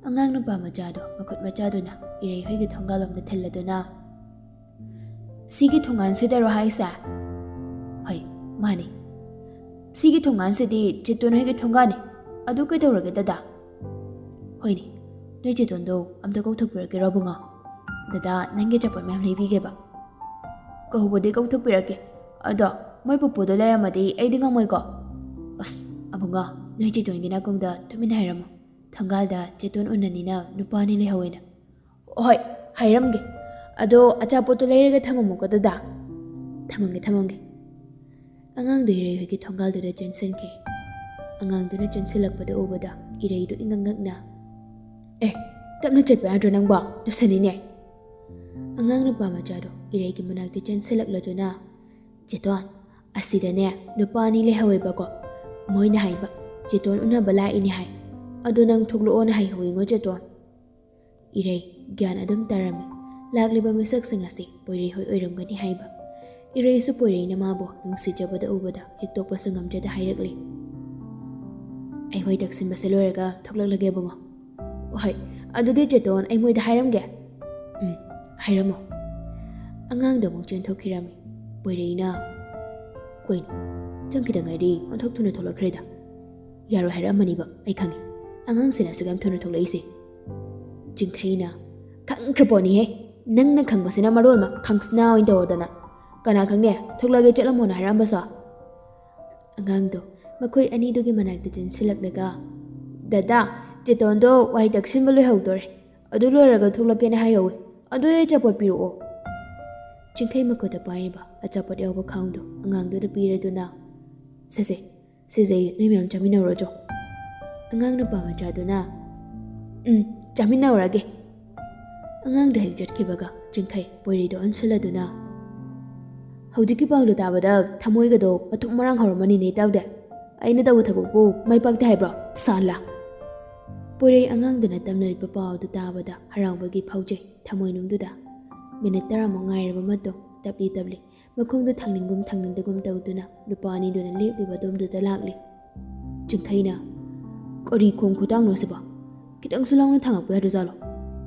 ꯑꯉꯥꯡ ꯅꯨꯄꯥ ꯃꯆꯥꯗꯣ ꯃꯈꯨꯠ ꯃꯆꯥꯗꯨꯅ ꯏꯔꯩ ꯍꯣꯏꯒꯤ ꯊꯣꯡꯒꯥꯜꯂꯣꯝꯗ ꯊꯤꯜꯂꯗꯨꯅ, ꯁꯤꯒꯤ ꯊꯣꯡꯒꯥꯟꯁꯤꯗꯔꯣ ꯍꯥꯏꯁꯦ? ꯍꯣꯏ, ꯃꯥꯅꯤ꯫ ꯁꯤꯒꯤ ꯊꯣꯡꯒꯥꯟꯁꯤꯗꯤ ꯆꯦꯇꯣꯟ ꯍꯣꯏꯒꯤ ꯊꯣꯡꯒꯥꯟꯅꯤ꯫ ꯑꯗꯨ ꯀꯩꯗꯧꯔꯒꯦ ꯗꯗꯥ? ꯍꯣꯏꯅꯦ, ꯅꯣꯏ ꯆꯦꯇꯣꯟꯗꯣ ꯑꯝꯇ ꯀꯧꯊꯣꯛꯄꯤꯔꯛꯀꯦꯔꯣ ꯑꯕꯨꯡꯉꯣ? ꯗꯗꯥ, ꯅꯪꯒꯤ ꯑꯆꯥꯄꯣꯠ ꯃꯌꯥꯝ ꯂꯩꯕꯤꯒꯦꯕ꯫ ꯀꯧꯕꯗꯤ ꯀꯧꯊꯣꯛꯄꯤꯔꯛꯀꯦ꯫ ꯑꯗꯣ ꯃꯣꯏ ꯄꯨꯄꯨꯗꯣ ꯂꯩꯔꯝꯃꯗꯤ ꯑꯩꯗꯤ ꯉꯝꯃꯣꯏꯀꯣ꯫ ꯑꯁ, ꯑꯕꯨꯡꯉꯣ, ꯅꯣꯏ ꯆꯦꯇꯣꯟꯒꯤ ꯅꯥꯀꯣꯡꯗ ꯇꯨꯃꯤꯟ ꯍꯥꯏꯔꯝꯃꯣ꯫ ꯊꯣꯡꯒꯥꯜꯗ ꯆꯦꯇꯣꯟ ꯎꯅꯅꯤꯅ ꯅꯨꯄꯥ ꯑꯅꯤ ꯂꯩꯍꯧꯋꯦꯅ꯫ ꯍꯣꯏ, ꯍꯥꯏꯔꯝꯒꯦ꯫ ꯑꯗꯣ ꯑꯆꯥꯄꯣꯠꯇꯣ ꯂꯩꯔꯒ ꯊꯝꯃꯝꯃꯨꯀꯣ ꯗꯗꯥ꯫ ꯊꯝꯃꯝꯒꯦ, ꯊꯝꯃꯝꯒꯦ꯫ ꯑꯉꯥꯡꯗꯣ ꯏꯔꯩ ꯍꯣꯏꯒꯤ ꯊꯣꯡꯒꯥꯜꯗꯨꯗ ꯆꯦꯟꯁꯤꯟꯈꯤ꯫ ꯑꯉꯥꯡꯗꯨꯅ ꯆꯦꯟꯁꯤꯜꯂꯛꯄꯗꯨ ꯎꯕꯗ ꯏꯔꯩꯗꯨ ꯏꯉꯛ ꯉꯛꯅ, "ꯑꯦ, ꯇꯞꯅ ꯆꯠꯄ ꯌꯥꯗ꯭ꯔꯣ ꯅꯪꯕꯣ? ꯇꯨꯁꯟꯅꯤꯅꯦ!" ꯑꯉꯥꯡ ꯅꯨꯄꯥ ꯃꯆꯥꯗꯣ ꯏꯔꯩꯒꯤ ꯃꯅꯥꯛꯇ ꯆꯦꯟꯁꯤꯜꯂꯛꯂꯗꯨꯅ, "ꯆꯦꯇꯣꯟ, ꯑꯁꯤꯗꯅꯦ ꯅꯨꯄꯥ ꯑꯅꯤ ꯂꯩꯍꯧꯋꯦꯕꯀꯣ꯫ ꯃꯣꯏꯅ ꯍꯥꯏꯕ ꯆꯦꯇꯣꯟ ꯎꯅꯕ ꯂꯥꯛꯏꯅꯦ ꯍꯥꯏ꯫ ꯑꯗꯣ ꯅꯪ ꯊꯣꯛꯂꯛꯑꯣꯅ ꯍꯥꯏꯍꯧꯋꯤꯉꯣ ꯆꯦꯇꯣꯟ꯫" ꯏꯔꯩ ꯒ꯭ꯌꯥꯟ ꯑꯗꯨꯝ ꯇꯥꯔꯝꯃꯤ꯫ ꯂꯥꯛꯂꯤꯕ ꯃꯤꯁꯛꯁꯤꯡ ꯑꯁꯤ ꯄꯣꯏꯔꯩ ꯍꯣꯏ ꯑꯣꯏꯔꯝꯒꯅꯤ ꯍꯥꯏꯕ꯫ ꯏꯔꯩꯁꯨ ꯄꯣꯏꯔꯩꯅ ꯃꯥꯕꯨ ꯅꯨꯡꯁꯤꯖꯕꯗ ꯎꯕꯗ ꯍꯤꯛꯇꯣꯛꯄꯁꯨ ꯉꯝꯖꯗ ꯍꯥꯏꯔꯛꯂꯤ, "ꯑꯩ ꯋꯥꯏ ꯇꯛꯁꯤꯟꯕꯁꯦ ꯂꯣꯏꯔꯒ ꯊꯣꯛꯂꯛꯂꯒꯦ ꯏꯕꯨꯡꯉꯣ꯫" "ꯍꯣꯏ, ꯑꯗꯨꯗꯤ ꯆꯦꯇꯣꯟ, ꯑꯩ ꯃꯣꯏꯗ ꯍꯥꯏꯔꯝꯒꯦ꯫" "ꯎꯝ, ꯍꯥꯏꯔꯝꯃꯣ꯫" ꯑꯉꯥꯡꯗꯣ ꯑꯃꯨꯛ ꯆꯦꯟꯊꯣꯛꯈꯤꯔꯝꯃꯤ꯫ ꯄꯣꯏꯔꯩꯅ, "ꯀꯩꯅꯣ, ꯆꯪꯈꯤꯗ ꯉꯥꯏꯔꯤ, ꯑꯣꯟꯊꯣꯛ ꯊꯨꯅ ꯊꯣꯛꯂꯛꯈ꯭ꯔꯦꯗ꯫ ꯌꯥꯔꯣꯏ ꯍꯥꯏꯔꯛꯑꯝꯃꯅꯤꯕ, ꯑꯩ ꯈꯪꯉꯤ꯫ ꯑꯉꯥꯡꯁꯤꯅ ꯑꯁꯨꯛ ꯌꯥꯝ ꯊꯨꯅ ꯊꯣꯛꯂꯛꯏꯁꯦ꯫" ꯆꯤꯡꯈꯩꯅ, "ꯈꯪꯈ꯭ꯔ ꯄꯣꯠꯅꯤꯍꯦ, ꯅꯪꯅ ꯈꯪꯕꯁꯤꯅ ꯃꯔꯣꯜ ꯑꯃ, ꯈꯪꯁꯅꯥ ꯑꯣꯏꯅ ꯇꯧꯔꯗꯅ꯫ ꯀꯅꯥ ꯈꯪꯅꯤ, ꯊꯣꯛꯂꯛꯑꯒꯦ ꯆꯠꯂꯝꯃꯣꯅ ꯍꯥꯏꯔꯛꯑꯝꯕꯁꯨ?" ꯑꯉꯥꯡꯗꯣ ꯃꯈꯣꯏ ꯑꯅꯤꯗꯨꯒꯤ ꯃꯅꯥꯛꯇ ꯆꯦꯟꯁꯤꯜꯂꯛꯂꯒ, "ꯗꯗꯥ, ꯆꯦꯇꯣꯟꯗꯣ ꯋꯥꯏ ꯇꯛꯁꯤꯟꯕ ꯂꯣꯏꯍꯧꯗꯣꯔꯦ꯫ ꯑꯗꯨ ꯂꯣꯏꯔꯒ ꯊꯣꯛꯂꯛꯀꯦꯅ ꯍꯥꯏꯍꯧꯋꯦ꯫ ꯑꯗꯨ ꯑꯩ ꯑꯆꯥꯄꯣꯠ ꯄꯤꯔꯛꯑꯣ꯫" ꯆꯤꯡꯈꯩ ꯃꯈꯨꯠꯇ ꯄꯥꯏꯔꯤꯕ ꯑꯆꯥꯄꯣꯠ ꯌꯥꯎꯕ ꯈꯥꯎꯗꯣ ꯑꯉꯥꯡꯗꯨꯗ ꯄꯤꯔꯗꯨꯅ, "ꯁꯦ ꯁꯦ, ꯁꯤꯁꯦ ꯅꯣꯏ ꯃꯌꯥꯝ ꯆꯥꯃꯤꯟꯅꯧꯔꯣ ꯆꯣ꯫" ꯑꯉꯥꯡ ꯅꯨꯄꯥ ꯃꯆꯥꯗꯨꯅ, "ꯎꯝ, ꯆꯥꯃꯤꯟꯅꯧꯔꯒꯦ꯫" ꯑꯉꯥꯡꯗꯣ ꯍꯦꯛ ꯆꯠꯈꯤꯕꯒ ꯆꯤꯡꯈꯩ ꯄꯣꯏꯔꯩꯗꯣ ꯑꯣꯟꯁꯤꯜꯂꯗꯨꯅ, "ꯍꯧꯖꯤꯛꯀꯤ ꯄꯥꯎꯗꯣ ꯇꯥꯕꯗ ꯊꯃꯣꯏꯒꯗꯣ ꯃꯊꯨꯝ ꯃꯔꯥꯡ ꯍꯧꯔꯝꯃꯅꯤꯅꯦ ꯏꯇꯥꯎꯗꯤ꯫ ꯑꯩꯅ ꯇꯧꯕ ꯊꯕꯛꯄꯨ ꯃꯥꯏ ꯄꯥꯛꯇꯦ ꯍꯥꯏꯕ꯭ꯔꯣ? ꯁꯥꯂꯥ!" ꯄꯣꯏꯔꯩ ꯑꯉꯥꯡꯗꯨꯅ ꯇꯝꯅꯔꯤꯕ ꯄꯥꯎ ꯑꯗꯨ ꯇꯥꯕꯗ ꯍꯔꯥꯎꯕꯒꯤ ꯐꯥꯎꯖꯩ ꯊꯃꯣꯏꯅꯨꯡꯗꯨꯗ꯫ ꯃꯤꯅꯤꯠ ꯇꯔꯥꯃꯨꯛ ꯉꯥꯏꯔꯕ ꯃꯇꯨꯡ ꯇꯞꯂꯤ ꯇꯞꯂꯤ ꯃꯈꯣꯡꯗꯣ ꯊꯥꯡꯅꯤꯡꯒꯨꯝ ꯊꯥꯡꯅꯤꯡꯗꯒꯨꯝ ꯇꯧꯗꯨꯅ ꯅꯨꯄꯥ ꯑꯅꯤꯗꯨꯅ ꯂꯦꯞꯂꯤꯕ ꯑꯗꯣꯝꯗꯨꯗ ꯂꯥꯛꯂꯤ꯫ ꯆꯤꯡꯈꯩꯅ, "ꯀꯔꯤ ꯈꯣꯡ ꯈꯨꯇꯥꯡꯅꯣ ꯁꯤꯕꯣ? ꯈꯤꯇꯪꯁꯨ ꯂꯥꯎꯅ ꯊꯥꯡꯉꯛꯄ ꯌꯥꯗ꯭ꯔꯖꯥꯠꯂꯣ?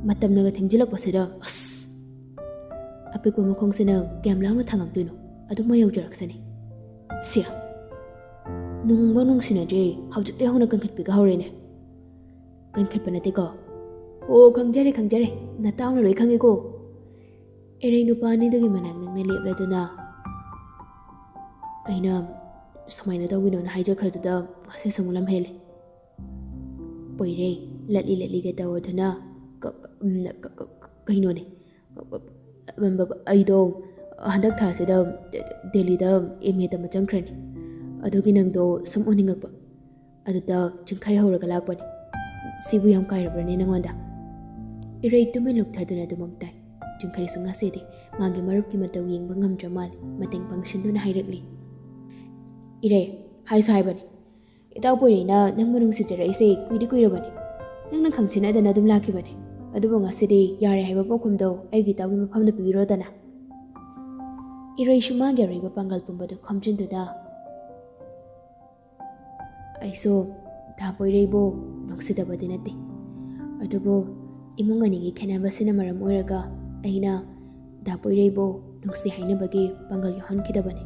ꯃꯇꯝꯅꯒ ꯊꯦꯡꯖꯤꯜꯂꯛꯄꯁꯤꯗ, ꯑꯁ!" ꯑꯄꯤꯛꯄ ꯃꯈꯣꯡꯁꯤꯅ ꯀꯌꯥꯝ ꯂꯥꯞꯅ ꯊꯥꯡꯉꯛꯇꯣꯏꯅꯣ? ꯑꯗꯨꯝ ꯃꯥ ꯌꯧꯖꯔꯛꯁꯅꯤ꯫ ꯁꯤꯌꯥ, ꯅꯨꯡꯕ ꯅꯨꯡꯁꯤꯅꯗ꯭ꯔꯦ, ꯍꯧꯖꯤꯛꯇꯩ ꯍꯧꯅ ꯀꯟꯈꯠꯄꯤꯒ ꯍꯧꯔꯦꯅꯦ꯫ ꯀꯟꯈꯠꯄ ꯅꯠꯇꯦꯀꯣ꯫ ꯑꯣ, ꯈꯪꯖꯔꯦ, ꯈꯪꯖꯔꯦ, ꯅꯇꯥꯎꯅ ꯂꯣꯏ ꯈꯪꯉꯤꯀꯣ꯫ ꯏꯔꯩ ꯅꯨꯄꯥ ꯑꯅꯤꯗꯨꯒꯤ ꯃꯅꯥꯛ ꯅꯛꯅ ꯂꯦꯞꯂꯗꯨꯅ ꯑꯩꯅ ꯁꯨꯃꯥꯏꯅ ꯇꯧꯕꯤꯅꯣꯅ ꯍꯥꯏꯖꯈ꯭ꯔꯗꯨꯗ ꯉꯁꯤꯁꯨ ꯑꯃꯨꯛ ꯂꯝꯍꯦꯜꯂꯦ꯫ ꯄꯣꯏꯔꯩ ꯂꯠꯂꯤ ꯂꯠꯂꯤꯒ ꯇꯧꯔꯗꯨꯅ ꯀ-, ꯀ-, ꯎꯝ, ꯀ-, ꯀ-, ꯀ-, ꯀꯩꯅꯣꯅꯦ꯫ ꯑꯩꯗꯣ ꯍꯟꯗꯛ ꯊꯥꯁꯤꯗ ꯗꯦꯜꯂꯤꯗ ꯑꯦꯝ ꯑꯦ ꯇꯝꯕ ꯆꯪꯈ꯭ꯔꯅꯤ꯫ ꯑꯗꯨꯒꯤ ꯅꯪꯗꯣ ꯁꯨꯝ ꯎꯅꯤꯡꯉꯛꯄ꯫ ꯑꯗꯨꯗ ꯆꯤꯡꯈꯩ ꯍꯧꯔꯒ ꯂꯥꯛꯄꯅꯤ꯫ ꯁꯤꯕꯨ ꯌꯥꯝ ꯀꯥꯏꯔꯕ꯭ꯔꯅꯦ ꯅꯉꯣꯟꯗ? ꯏꯔꯩ ꯇꯨꯃꯤꯟ ꯂꯨꯞꯊꯗꯨꯅ ꯑꯗꯨꯃꯛ ꯇꯥꯏ꯫ ꯆꯤꯡꯈꯩꯁꯨ ꯉꯁꯤꯗꯤ ꯃꯥꯒꯤ ꯃꯔꯨꯞꯀꯤ ꯃꯇꯧ ꯌꯦꯡꯕ ꯉꯝꯗ꯭ꯔ ꯃꯥꯜꯂꯦ꯫ ꯃꯇꯦꯡ ꯄꯥꯡꯁꯤꯟꯗꯨꯅ ꯍꯥꯏꯔꯛꯂꯤ, "ꯏꯔꯩ, ꯍꯥꯏꯁꯨ ꯍꯥꯏꯕꯅꯤ, ꯏꯇꯥꯎ ꯄꯣꯏꯔꯩꯅ ꯅꯪꯕꯨ ꯅꯨꯡꯁꯤꯖꯔꯛꯏꯁꯦ ꯀꯨꯏꯗꯤ ꯀꯨꯏꯔꯕꯅꯤ꯫ ꯅꯪꯅ ꯈꯪꯁꯤꯟꯅꯗꯅ ꯑꯗꯨꯝ ꯂꯥꯛꯈꯤꯕꯅꯤ꯫ ꯑꯗꯨꯕꯨ ꯉꯁꯤꯗꯤ ꯌꯥꯔꯦ ꯍꯥꯏꯕ ꯄꯥꯎꯈꯨꯝꯗꯣ ꯑꯩꯒꯤ ꯏꯇꯥꯎꯒꯤ ꯃꯐꯝꯗ ꯄꯤꯕꯤꯔꯣꯗꯅ꯫" ꯏꯔꯩꯁꯨ ꯃꯥꯒꯤ ꯑꯔꯩꯕ ꯄꯥꯡꯒꯜ ꯄꯨꯝꯕꯗꯨ ꯈꯣꯝꯖꯤꯟꯗꯨꯅ, "ꯑꯩꯁꯨ ꯗꯥ ꯄꯣꯏꯔꯩꯕꯨ ꯅꯨꯡꯁꯤꯗꯕꯗꯤ ꯅꯠꯇꯦ, ꯑꯗꯨꯕꯨ ꯏꯃꯨꯡ ꯑꯅꯤꯒꯤ ꯈꯦꯠꯅꯕꯁꯤꯅ ꯃꯔꯝ ꯑꯣꯏꯔꯒ ꯑꯩꯅ ꯗꯥ ꯄꯣꯏꯔꯩꯕꯨ ꯅꯨꯡꯁꯤ ꯍꯥꯏꯅꯕꯒꯤ ꯄꯥꯡꯒꯜ ꯌꯥꯎꯍꯟꯈꯤꯗꯕꯅꯤ꯫"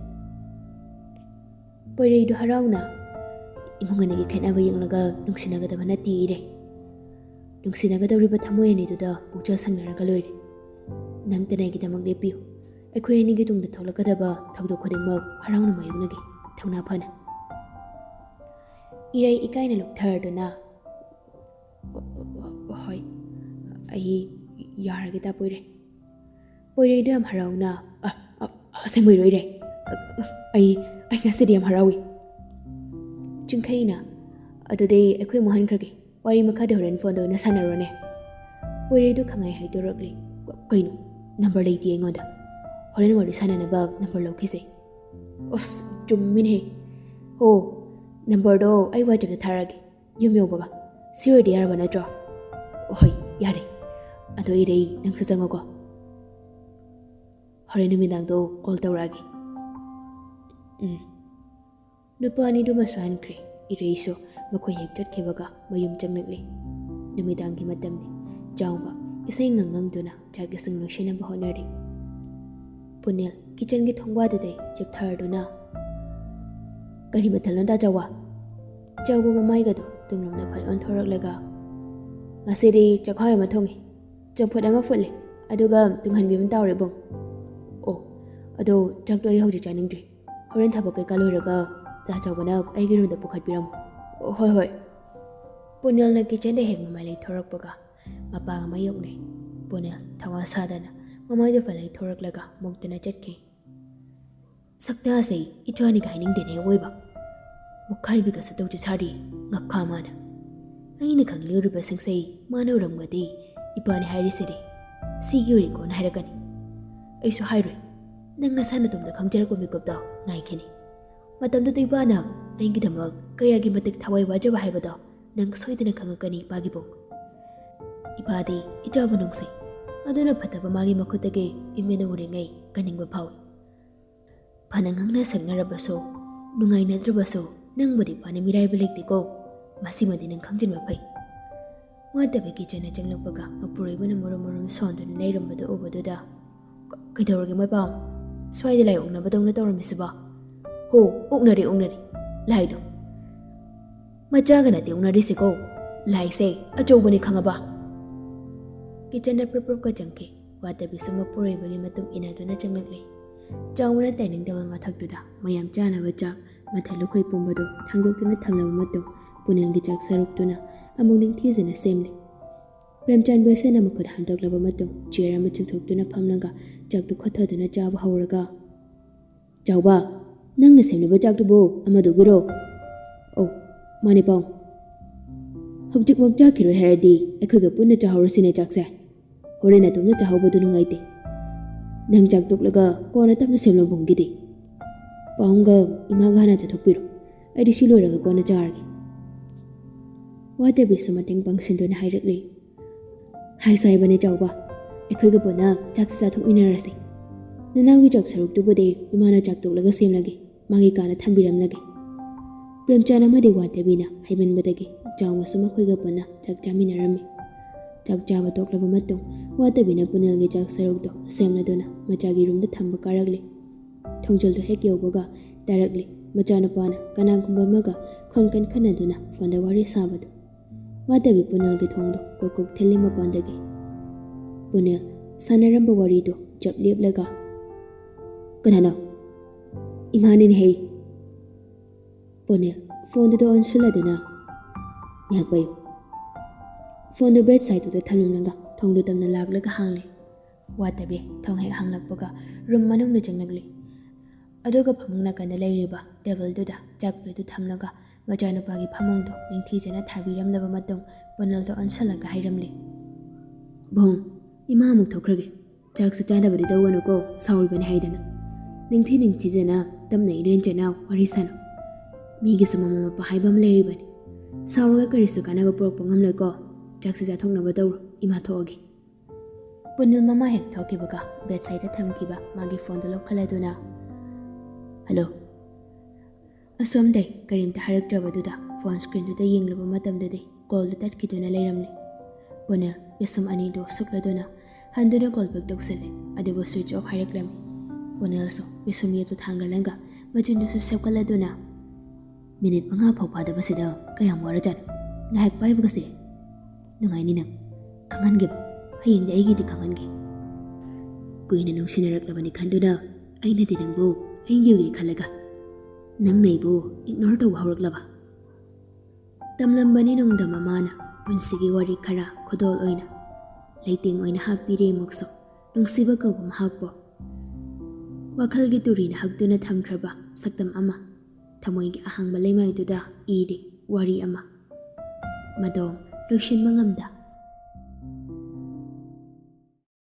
ꯄꯣꯏꯔꯩꯗꯨ ꯍꯔꯥꯎꯅ, "ꯏꯃꯨꯡ ꯑꯅꯤꯒꯤ ꯈꯦꯠꯅꯕ ꯌꯦꯡꯂꯒ ꯅꯨꯡꯁꯤꯅꯒꯗꯕ ꯅꯠꯇꯦ ꯏꯔꯩ꯫ ꯅꯨꯡꯁꯤꯅꯒꯗꯧꯔꯤꯕ ꯊꯃꯣꯏ ꯑꯅꯤꯗꯨꯗ ꯄꯨꯛꯆꯦꯜ ꯁꯦꯡꯅꯔꯒ ꯂꯣꯏꯔꯦ꯫ ꯅꯪꯇꯅ ꯑꯩꯒꯤꯗꯃꯛ ꯂꯦꯞꯄꯤꯌꯨ꯫ ꯑꯩꯈꯣꯏ ꯑꯅꯤꯒꯤ ꯇꯨꯡꯗ ꯊꯣꯛꯂꯛꯀꯗꯕ ꯊꯧꯗꯣꯛ ꯈꯨꯗꯤꯡꯃꯛ ꯍꯔꯥꯎꯅ ꯃꯥꯌꯣꯛꯅꯒꯦ꯫ ꯊꯧꯅꯥ ꯐꯅ꯫" ꯏꯔꯩ ꯏꯀꯥꯏꯅ ꯂꯨꯞꯊꯔꯗꯨꯅ, "ꯍꯣꯏ, ꯑꯩ ꯌꯥꯔꯒꯦ ꯗꯥ ꯄꯣꯏꯔꯩ꯫" ꯄꯣꯏꯔꯩꯗꯨ ꯌꯥꯝ ꯍꯔꯥꯎꯅ, "ꯑ, ꯑ, ꯑꯁꯦꯡꯕꯩꯔꯣ ꯏꯔꯩ? ꯑꯩ, ꯑꯩ ꯉꯁꯤꯗꯤ ꯌꯥꯝ ꯍꯔꯥꯎꯏ꯫" ꯆꯤꯡꯈꯩꯅ, "ꯑꯗꯨꯗꯤ ꯑꯩꯈꯣꯏ ꯑꯃꯨꯛ ꯍꯟꯈ꯭ꯔꯒꯦ꯫ ꯋꯥꯔꯤ ꯃꯈꯥꯗꯤ ꯍꯣꯔꯦꯟ ꯐꯣꯟꯗ ꯑꯣꯏꯅ ꯁꯥꯟꯅꯔꯣꯅꯦ꯫" ꯄꯣꯏꯔꯩꯗꯨ ꯈꯪꯉꯥꯏ ꯍꯥꯏꯗꯣꯔꯛꯂꯤ꯫ "ꯀ-, ꯀꯩꯅꯣ? ꯅꯝꯕꯔ ꯂꯩꯇꯦ ꯑꯩꯉꯣꯟꯗ꯫ ꯍꯣꯔꯦꯟ ꯋꯥꯔꯤ ꯁꯥꯟꯅꯅꯕ ꯅꯝꯕꯔ ꯂꯧꯈꯤꯁꯦ꯫" ꯑꯁ, ꯆꯨꯝꯃꯤꯅꯦꯍꯦ꯫ "ꯍꯣ, ꯅꯝꯕꯔꯗꯣ ꯑꯩ WhatsApp-ꯇ ꯊꯥꯔꯛꯑꯒꯦ, ꯌꯨꯝ ꯌꯧꯕꯒ꯫ ꯁꯤ ꯑꯣꯏꯔꯗꯤ ꯌꯥꯔꯕ ꯅꯠꯇ꯭ꯔꯣ?" "ꯍꯣꯏ, ꯌꯥꯔꯦ꯫ ꯑꯗꯣ ꯏꯔꯩ, ꯅꯪꯁꯨ ꯆꯪꯉꯣꯀꯣ꯫ ꯍꯣꯔꯦꯟ ꯅꯨꯃꯤꯗꯥꯡꯗꯣ call ꯇꯧꯔꯛꯑꯒꯦ꯫" ꯎꯝ꯫ ꯅꯨꯄꯥ ꯑꯅꯤꯗꯨ ꯃꯁꯥ ꯍꯟꯈ꯭ꯔꯦ꯫ ꯏꯔꯩꯁꯨ ꯃꯈꯣꯏ ꯍꯦꯛ ꯆꯠꯈꯤꯕꯒ ꯃꯌꯨꯝ ꯆꯪꯂꯛꯂꯤ꯫ ꯅꯨꯃꯤꯗꯥꯡꯒꯤ ꯃꯇꯝꯅꯤ꯫ ꯆꯥꯎꯕ ꯏꯁꯩ ꯉꯪꯉꯪꯗꯨꯅ ꯆꯥꯛ ꯏꯁꯤꯡ ꯂꯣꯏꯁꯤꯟꯅꯕ ꯍꯣꯠꯅꯔꯤ꯫ ꯄꯨꯅꯦꯜ ꯀꯤꯆꯟꯒꯤ ꯊꯣꯡꯕꯥꯗꯨꯗꯩ ꯆꯤꯞꯊꯔꯗꯨꯅ, "ꯀꯔꯤ ꯃꯊꯦꯜꯅꯣ ꯗꯥ ꯆꯥꯎꯕ?" ꯆꯥꯎꯕ ꯃꯃꯥꯏꯒꯗꯨ ꯇꯨꯡꯂꯣꯝꯗ ꯐꯠ ꯑꯣꯟꯊꯣꯔꯛꯂꯒ, "ꯉꯁꯤꯗꯤ ꯆꯥꯛꯈꯥꯎ ꯑꯃ ꯊꯣꯡꯉꯤ, ꯆꯝꯐꯨꯠ ꯑꯃ ꯐꯨꯠꯂꯤ, ꯑꯗꯨꯒ ꯇꯨꯡꯍꯟꯕꯤ ꯑꯃ ꯇꯥꯎꯔꯦ ꯏꯕꯨꯡ꯫ ꯑꯣ, ꯑꯗꯣ ꯆꯥꯛꯇꯣ ꯑꯩ ꯍꯧꯖꯤꯛ ꯆꯥꯅꯤꯡꯗ꯭ꯔꯤ꯫ ꯍꯣꯔꯦꯟ ꯊꯕꯛ ꯀꯩꯀꯥ ꯂꯣꯏꯔꯒ ꯗꯥ ꯆꯥꯎꯕꯅ ꯑꯩꯒꯤ ꯔꯨꯝꯗ ꯄꯨꯈꯠꯄꯤꯔꯝꯃꯨ꯫" "ꯑꯣ, ꯍꯣꯏ, ꯍꯣꯏ꯫" ꯄꯨꯅꯦꯜꯅ ꯀꯤꯆꯟꯗ ꯍꯦꯛ ꯃꯃꯥꯏ ꯂꯩꯊꯣꯔꯛꯄꯒ ꯃꯄꯥꯡ ꯑꯃ ꯌꯣꯛꯅꯩ꯫ ꯄꯨꯅꯦꯜ ꯊꯋꯥ ꯁꯥꯗꯅ ꯃꯃꯥꯏꯗꯨ ꯐꯠ ꯂꯩꯊꯣꯔꯛꯂꯒ ꯃꯨꯛꯇꯨꯅ ꯆꯠꯈꯤ꯫ "ꯁꯛꯇꯥꯁꯦ ꯏꯆꯥꯅꯤꯒ ꯍꯥꯏꯅꯤꯡꯗꯦꯅꯦ ꯑꯋꯣꯏꯕ꯫ ꯃꯨꯛꯈꯥꯏꯕꯤꯒꯁꯨ ꯇꯧꯖ ꯁꯥꯔꯤ, ꯉꯛꯈꯥ ꯃꯥꯅ꯫ ꯑꯩꯅ ꯈꯪꯂꯤꯎꯔꯤꯕꯁꯤꯡꯁꯦ ꯃꯥꯅ ꯎꯔꯝꯒꯗꯤ ꯏꯄꯥꯅꯤ ꯍꯥꯏꯔꯤꯁꯤꯗꯤ ꯁꯤꯒꯤ ꯑꯣꯏꯔꯦꯀꯣꯅ ꯍꯥꯏꯔꯛꯀꯅꯤ꯫ ꯑꯩꯁꯨ ꯍꯥꯏꯔꯣꯏ, ꯅꯪ ꯅꯁꯥ ꯅꯇꯣꯝꯇ ꯈꯪꯖꯔꯛꯄ ꯃꯤꯀꯨꯞꯇꯣ ꯉꯥꯏꯈꯤꯅꯤ꯫ ꯃꯇꯝꯗꯨꯗ ꯏꯄꯥꯅ ꯑꯩꯒꯤꯗꯃꯛ ꯀꯌꯥꯒꯤ ꯃꯇꯤꯛ ꯊꯋꯥꯏ ꯋꯥꯖꯕ ꯍꯥꯏꯕꯗꯣ ꯅꯪ ꯁꯣꯏꯗꯅ ꯈꯪꯉꯛꯀꯅꯤ ꯏꯄꯥꯒꯤꯕꯨ꯫ ꯏꯄꯥꯗꯤ ꯏꯆꯥꯕꯨ ꯅꯨꯡꯁꯤ, ꯑꯗꯨꯅ ꯐꯠꯇꯕ ꯃꯥꯒꯤ ꯃꯈꯨꯠꯇꯒꯤ ꯏꯃꯤꯠꯅ ꯎꯔꯤꯉꯩ ꯀꯟꯅꯤꯡꯕ ꯐꯥꯎꯏ꯫ ꯐꯅ ꯉꯥꯡꯅ ꯁꯛꯅꯔꯕꯁꯨ, ꯅꯨꯡꯉꯥꯏꯅꯗ꯭ꯔꯕꯁꯨ, ꯅꯪꯕꯨꯗꯤ ꯏꯄꯥꯅ ꯃꯤꯔꯥꯏꯕ ꯂꯩꯇꯦꯀꯣ, ꯃꯁꯤꯃꯗꯤ ꯅꯪ ꯈꯪꯖꯤꯟꯕ ꯐꯩ꯫" ꯋꯥꯇꯕꯤ ꯀꯤꯆꯟꯗ ꯆꯪꯂꯛꯄꯒ ꯃꯄꯨꯔꯣꯏꯕꯅ ꯃꯔꯨꯝ ꯃꯔꯨꯝ ꯁꯣꯟꯗꯨꯅ ꯂꯩꯔꯝꯕꯗꯨ ꯎꯕꯗꯨꯗ, "ꯀ-, ꯀꯩꯗꯧꯔꯒꯦ ꯃꯣꯏ ꯄꯥꯎ? ꯁ꯭ꯋꯥꯏꯗ ꯂꯥꯏ ꯑꯣꯛꯅꯕꯗꯧꯅ ꯇꯧꯔꯝꯃꯤꯁꯤꯕꯣ?" "ꯍꯣ, ꯑꯣꯛꯅꯔꯤ, ꯑꯣꯛꯅꯔꯤ꯫ ꯂꯥꯏꯗꯣ ꯃꯆꯥꯒ ꯅꯠꯇꯦ ꯑꯣꯛꯅꯔꯤꯁꯤꯀꯣ꯫ ꯂꯥꯏꯁꯦ ꯑꯆꯧꯕꯅꯤ ꯈꯪꯉꯕ?" ꯀꯤꯆꯟꯗ ꯄ꯭ꯔꯞ ꯄ꯭ꯔꯞꯀ ꯆꯪꯈꯤ꯫ ꯋꯥꯇꯕꯤꯁꯨ ꯃꯄꯨꯔꯣꯏꯕꯒꯤ ꯃꯇꯨꯡ ꯏꯟꯅꯗꯨꯅ ꯆꯪꯂꯛꯂꯤ꯫ ꯆꯥꯎꯕꯅ ꯇꯥꯏꯅꯤꯡꯗꯕ ꯃꯊꯛꯇꯨꯗ ꯃꯌꯥꯝ ꯆꯥꯅꯕ ꯆꯥꯛ, ꯃꯊꯦꯜ ꯂꯨꯈꯣꯏ ꯄꯨꯝꯕꯗꯨ ꯊꯥꯡꯗꯣꯛꯇꯨꯅ ꯊꯝꯂꯕ ꯃꯇꯨꯡ ꯄꯨꯅꯦꯜꯒꯤ ꯆꯥꯛ ꯁꯔꯨꯛꯇꯨꯅ ꯑꯃꯨꯛ ꯅꯤꯡꯊꯤꯖꯅ ꯁꯦꯝꯂꯤ꯫ ꯄ꯭ꯔꯦꯝꯆꯥꯟ ꯕꯦꯁꯟꯅ ꯃꯈꯨꯠ ꯍꯥꯝꯗꯣꯛꯂꯕ ꯃꯇꯨꯡ ꯆꯤꯌꯔ ꯑꯃ ꯆꯤꯡꯊꯣꯛꯇꯨꯅ ꯐꯝꯂꯒ ꯆꯥꯛꯇꯨ ꯈꯣꯠꯊꯗꯨꯅ ꯆꯥꯕ ꯍꯧꯔꯒ, "ꯆꯥꯎꯕ, ꯅꯪꯅ ꯁꯦꯝꯂꯤꯕ ꯆꯥꯛꯇꯨꯕꯨ ꯑꯃꯗꯨꯒꯤꯔꯣ?" "ꯑꯧ, ꯃꯥꯅꯦ ꯄꯥꯎ꯫ ꯍꯧꯖꯤꯛꯃꯛ ꯆꯥꯈꯤꯔꯣꯏ ꯍꯥꯏꯔꯗꯤ ꯑꯩꯈꯣꯏꯒ ꯄꯨꯟꯅ ꯆꯥꯍꯧꯔꯁꯤꯅꯦ ꯆꯥꯛꯁꯦ꯫ ꯍꯣꯔꯦꯟ ꯅꯇꯣꯝꯇ ꯆꯥꯍꯧꯕꯗꯨ ꯅꯨꯡꯉꯥꯏꯇꯦ꯫ ꯅꯪ ꯆꯥꯛ ꯇꯣꯛꯂꯒ ꯀꯣꯟꯅ ꯇꯞꯅ ꯁꯦꯝꯂꯣ ꯕꯨꯡꯒꯤꯗꯤ꯫ ꯄꯥꯎꯒ ꯏꯃꯥꯒ ꯍꯥꯟꯅ ꯆꯠꯊꯣꯛꯄꯤꯔꯣ꯫ ꯑꯩꯗꯤ ꯁꯤ ꯂꯣꯏꯔꯒ ꯀꯣꯟꯅ ꯆꯥꯔꯒꯦ꯫" ꯋꯥꯇꯕꯤꯁꯨ ꯃꯇꯦꯡ ꯄꯥꯡꯁꯤꯟꯗꯨꯅ ꯍꯥꯏꯔꯛꯂꯤ꯫ "ꯍꯥꯏꯁꯨ ꯍꯥꯏꯕꯅꯦ ꯆꯥꯎꯕ, ꯑꯩꯈꯣꯏꯒ ꯄꯨꯟꯅ ꯆꯥꯛꯁꯤ ꯆꯥꯊꯣꯛꯃꯤꯟꯅꯔꯁꯤ꯫ ꯅꯅꯥꯎꯒꯤ ꯆꯥꯛ ꯁꯔꯨꯛꯇꯨꯕꯨꯗꯤ ꯏꯃꯥꯅ ꯆꯥꯛ ꯇꯣꯛꯂꯒ ꯁꯦꯝꯂꯒꯦ, ꯃꯥꯒꯤ ꯀꯥꯅ ꯊꯝꯕꯤꯔꯝꯂꯒꯦ꯫" ꯄ꯭ꯔꯦꯝꯆꯥꯟ ꯑꯃꯗꯤ ꯋꯥꯇꯕꯤꯅ ꯍꯥꯏꯃꯟꯕꯗꯒꯤ ꯆꯥꯎꯕꯁꯨ ꯃꯈꯣꯏꯒ ꯄꯨꯟꯅ ꯆꯥꯛ ꯆꯥꯃꯤꯟꯅꯔꯝꯃꯤ꯫ ꯆꯥꯛ ꯆꯥꯕ ꯇꯣꯛꯂꯕ ꯃꯇꯨꯡ, ꯋꯥꯇꯕꯤꯅ ꯄꯨꯅꯦꯜꯒꯤ ꯆꯥꯛ ꯁꯔꯨꯛꯇꯨ ꯁꯦꯝꯂꯗꯨꯅ ꯃꯆꯥꯒꯤ ꯔꯨꯝꯗ ꯊꯝꯕ ꯀꯥꯔꯛꯂꯤ꯫ ꯊꯣꯡꯖꯤꯜꯗꯨ ꯍꯦꯛ ꯌꯧꯕꯒ ꯇꯥꯔꯛꯂꯤ, ꯃꯆꯥꯅꯨꯄꯥꯅ ꯀꯅꯥꯒꯨꯝꯕ ꯑꯃꯒ ꯈꯣꯟ ꯀꯟꯈꯠꯅꯗꯨꯅ ꯐꯣꯟꯗ ꯋꯥꯔꯤ ꯁꯥꯕꯗꯨ꯫ ꯋꯥꯇꯕꯤ ꯄꯨꯅꯦꯜꯒꯤ ꯊꯣꯡꯗꯨ ꯀꯣꯛ ꯀꯣꯛ ꯊꯤꯜꯂꯤ ꯃꯄꯥꯟꯗꯒꯤ꯫ ꯄꯨꯅꯦꯜ ꯁꯥꯟꯅꯔꯝꯕ ꯋꯥꯔꯤꯗꯨ ꯆꯞ ꯂꯦꯞꯂꯒ, "ꯀꯅꯥꯅꯣ?" "ꯏꯃꯥꯅꯤꯅꯦ ꯍꯩ꯫" ꯄꯨꯅꯦꯜ ꯐꯣꯟꯗꯨꯗ ꯑꯣꯟꯁꯤꯜꯂꯗꯨꯅ, "ꯉꯥꯏꯍꯥꯛ ꯄꯥꯏꯌꯨ꯫" ꯐꯣꯟꯗꯨ ꯕꯦꯗ ꯁꯥꯏꯗꯇꯨꯗ ꯊꯝꯂꯝꯂꯒ ꯊꯣꯡꯗꯨ ꯇꯞꯅ ꯂꯥꯛꯂꯒ ꯍꯥꯡꯂꯦ꯫ ꯋꯥꯇꯕꯤ ꯊꯣꯡ ꯍꯦꯛ ꯍꯥꯡꯂꯛꯄꯒ ꯔꯨꯝ ꯃꯅꯨꯡꯗ ꯆꯪꯂꯛꯂꯤ꯫ ꯑꯗꯨꯒ ꯐꯃꯨꯡ ꯅꯥꯀꯟꯗ ꯂꯩꯔꯤꯕ ꯇꯦꯕꯜꯗꯨꯗ ꯆꯥꯛ ꯄ꯭ꯂꯦꯠꯇꯨ ꯊꯝꯂꯒ ꯃꯆꯥꯅꯨꯄꯥꯒꯤ ꯐꯃꯨꯡꯗꯨ ꯅꯤꯡꯊꯤꯖꯅ ꯊꯥꯕꯤꯔꯝꯂꯕ ꯃꯇꯨꯡ ꯄꯨꯅꯦꯜꯗ ꯑꯣꯟꯁꯤꯜꯂꯒ ꯍꯥꯏꯔꯝꯂꯤ, "ꯕꯨꯡ, ꯏꯃꯥ ꯑꯃꯨꯛ ꯊꯣꯛꯈ꯭ꯔꯒꯦ꯫ ꯆꯥꯛꯁꯤ ꯆꯥꯗꯕꯗꯤ ꯇꯧꯒꯅꯨꯀꯣ, ꯁꯥꯎꯔꯤꯕꯅꯤ ꯍꯥꯏꯗꯅ꯫ ꯅꯤꯡꯊꯤ ꯅꯤꯡꯊꯤꯖꯅ ꯇꯞꯅ ꯏꯔꯦꯟ ꯆꯦꯅꯥꯎ ꯋꯥꯔꯤ ꯁꯥꯅꯧ꯫ ꯃꯤꯒꯤꯁꯨ ꯃꯃꯥ ꯃꯄꯥ ꯍꯥꯏꯕ ꯑꯃ ꯂꯩꯔꯤꯕꯅꯤ꯫ ꯁꯥꯎꯔꯒ ꯀꯔꯤꯁꯨ ꯀꯥꯟꯅꯕ ꯄꯨꯔꯛꯄ ꯉꯝꯂꯣꯏꯀꯣ꯫ ꯆꯥꯛꯁꯤ ꯆꯥꯊꯣꯛꯅꯕ ꯇꯧꯔꯣ, ꯏꯃꯥ ꯊꯣꯛꯑꯒꯦ꯫" ꯄꯨꯅꯤꯜ ꯃꯃꯥ ꯍꯦꯛ ꯊꯣꯛꯈꯤꯕꯒ ꯕꯦꯗꯁꯥꯏꯗꯇ ꯊꯝꯈꯤꯕ ꯃꯥꯒꯤ ꯐꯣꯟꯗꯨ ꯂꯧꯈꯠꯂꯗꯨꯅ, "ꯍꯜꯂꯣ꯫" ꯑꯁꯣꯝꯗꯩ ꯀꯔꯤꯝꯇ ꯍꯥꯏꯔꯛꯇ꯭ꯔꯕꯗꯨꯗ ꯐꯣꯟ ꯁ꯭ꯀ꯭ꯔꯤꯟꯗꯨꯗ ꯌꯦꯡꯂꯨꯕ ꯃꯇꯝꯗꯗꯤ ꯀꯣꯜꯗꯨ ꯇꯠꯈꯤꯗꯨꯅ ꯂꯩꯔꯝꯂꯦ꯫ ꯄꯨꯅꯤꯜ ꯄꯤꯁꯨꯝ ꯑꯅꯤꯗꯨ ꯁꯨꯛꯂꯗꯨꯅ ꯍꯟꯗꯨꯅ ꯀꯣꯜ ꯕꯦꯛ ꯇꯧꯁꯤꯜꯂꯦ, ꯑꯗꯨꯕꯨ ꯁ꯭ꯋꯤꯆ ꯑꯣꯐ ꯍꯥꯏꯔꯛꯂꯝꯃꯤ꯫ ꯄꯨꯅꯤꯜꯁꯨ ꯄꯤꯁꯨꯝ ꯌꯦꯠꯇꯨ ꯊꯥꯡꯒꯠꯂꯒ ꯃꯆꯤꯟꯗꯨꯁꯨ ꯁꯦꯞꯀꯠꯂꯗꯨꯅ, "ꯃꯤꯅꯤꯠ ꯃꯉꯥ ꯐꯥꯎ ꯐꯥꯗꯕꯁꯤꯗ ꯀꯌꯥꯝ ꯋꯥꯔꯖꯥꯠꯅꯣ? ꯉꯥꯏꯍꯥꯛ ꯄꯥꯏꯕꯒꯁꯦ ꯅꯨꯡꯉꯥꯏꯅꯤ ꯅꯪ꯫ ꯈꯪꯍꯟꯒꯦꯕ, ꯍꯌꯦꯡꯗꯤ ꯑꯩꯒꯤꯗꯤ ꯈꯪꯍꯟꯒꯦ꯫ ꯀꯨꯏꯅ ꯅꯨꯡꯁꯤꯅꯔꯛꯂꯕꯅꯤ ꯈꯟꯗꯨꯅ ꯑꯩꯅꯗꯤ ꯅꯪꯕꯨ ꯑꯩꯒꯤ ꯑꯣꯏꯒꯦ ꯈꯜꯂꯒ ꯅꯪꯅ ꯑꯩꯕꯨ ꯏꯒꯅꯣꯔ ꯇꯧꯕ ꯍꯧꯔꯛꯂꯕ?" ꯇꯝꯂꯝꯕꯅꯤ ꯅꯣꯡꯗꯝ ꯃꯃꯥꯅ ꯄꯨꯟꯁꯤꯒꯤ ꯋꯥꯔꯤ ꯈꯔ ꯈꯨꯗꯣꯜ ꯑꯣꯏꯅ꯫ ꯂꯩꯇꯦꯡ ꯑꯣꯏꯅ ꯍꯥꯞꯄꯤꯔꯦ ꯑꯃꯨꯛꯁꯨ ꯅꯨꯡꯁꯤꯕ ꯀꯧꯕ ꯃꯍꯥꯛꯄꯨ꯫ ꯋꯥꯈꯜꯒꯤ ꯇꯨꯔꯤꯅ ꯍꯛꯇꯨꯅ ꯊꯝꯈ꯭ꯔꯕ ꯁꯛꯇꯝ ꯑꯃ, ꯊꯃꯣꯏꯒꯤ ꯑꯍꯥꯡꯕ ꯂꯩꯃꯥꯏꯗꯨꯗ ꯏꯔꯤ ꯋꯥꯔꯤ ꯑꯃ꯫ ꯃꯗꯣ ꯂꯣꯏꯁꯤꯟꯕ ꯉꯝꯗ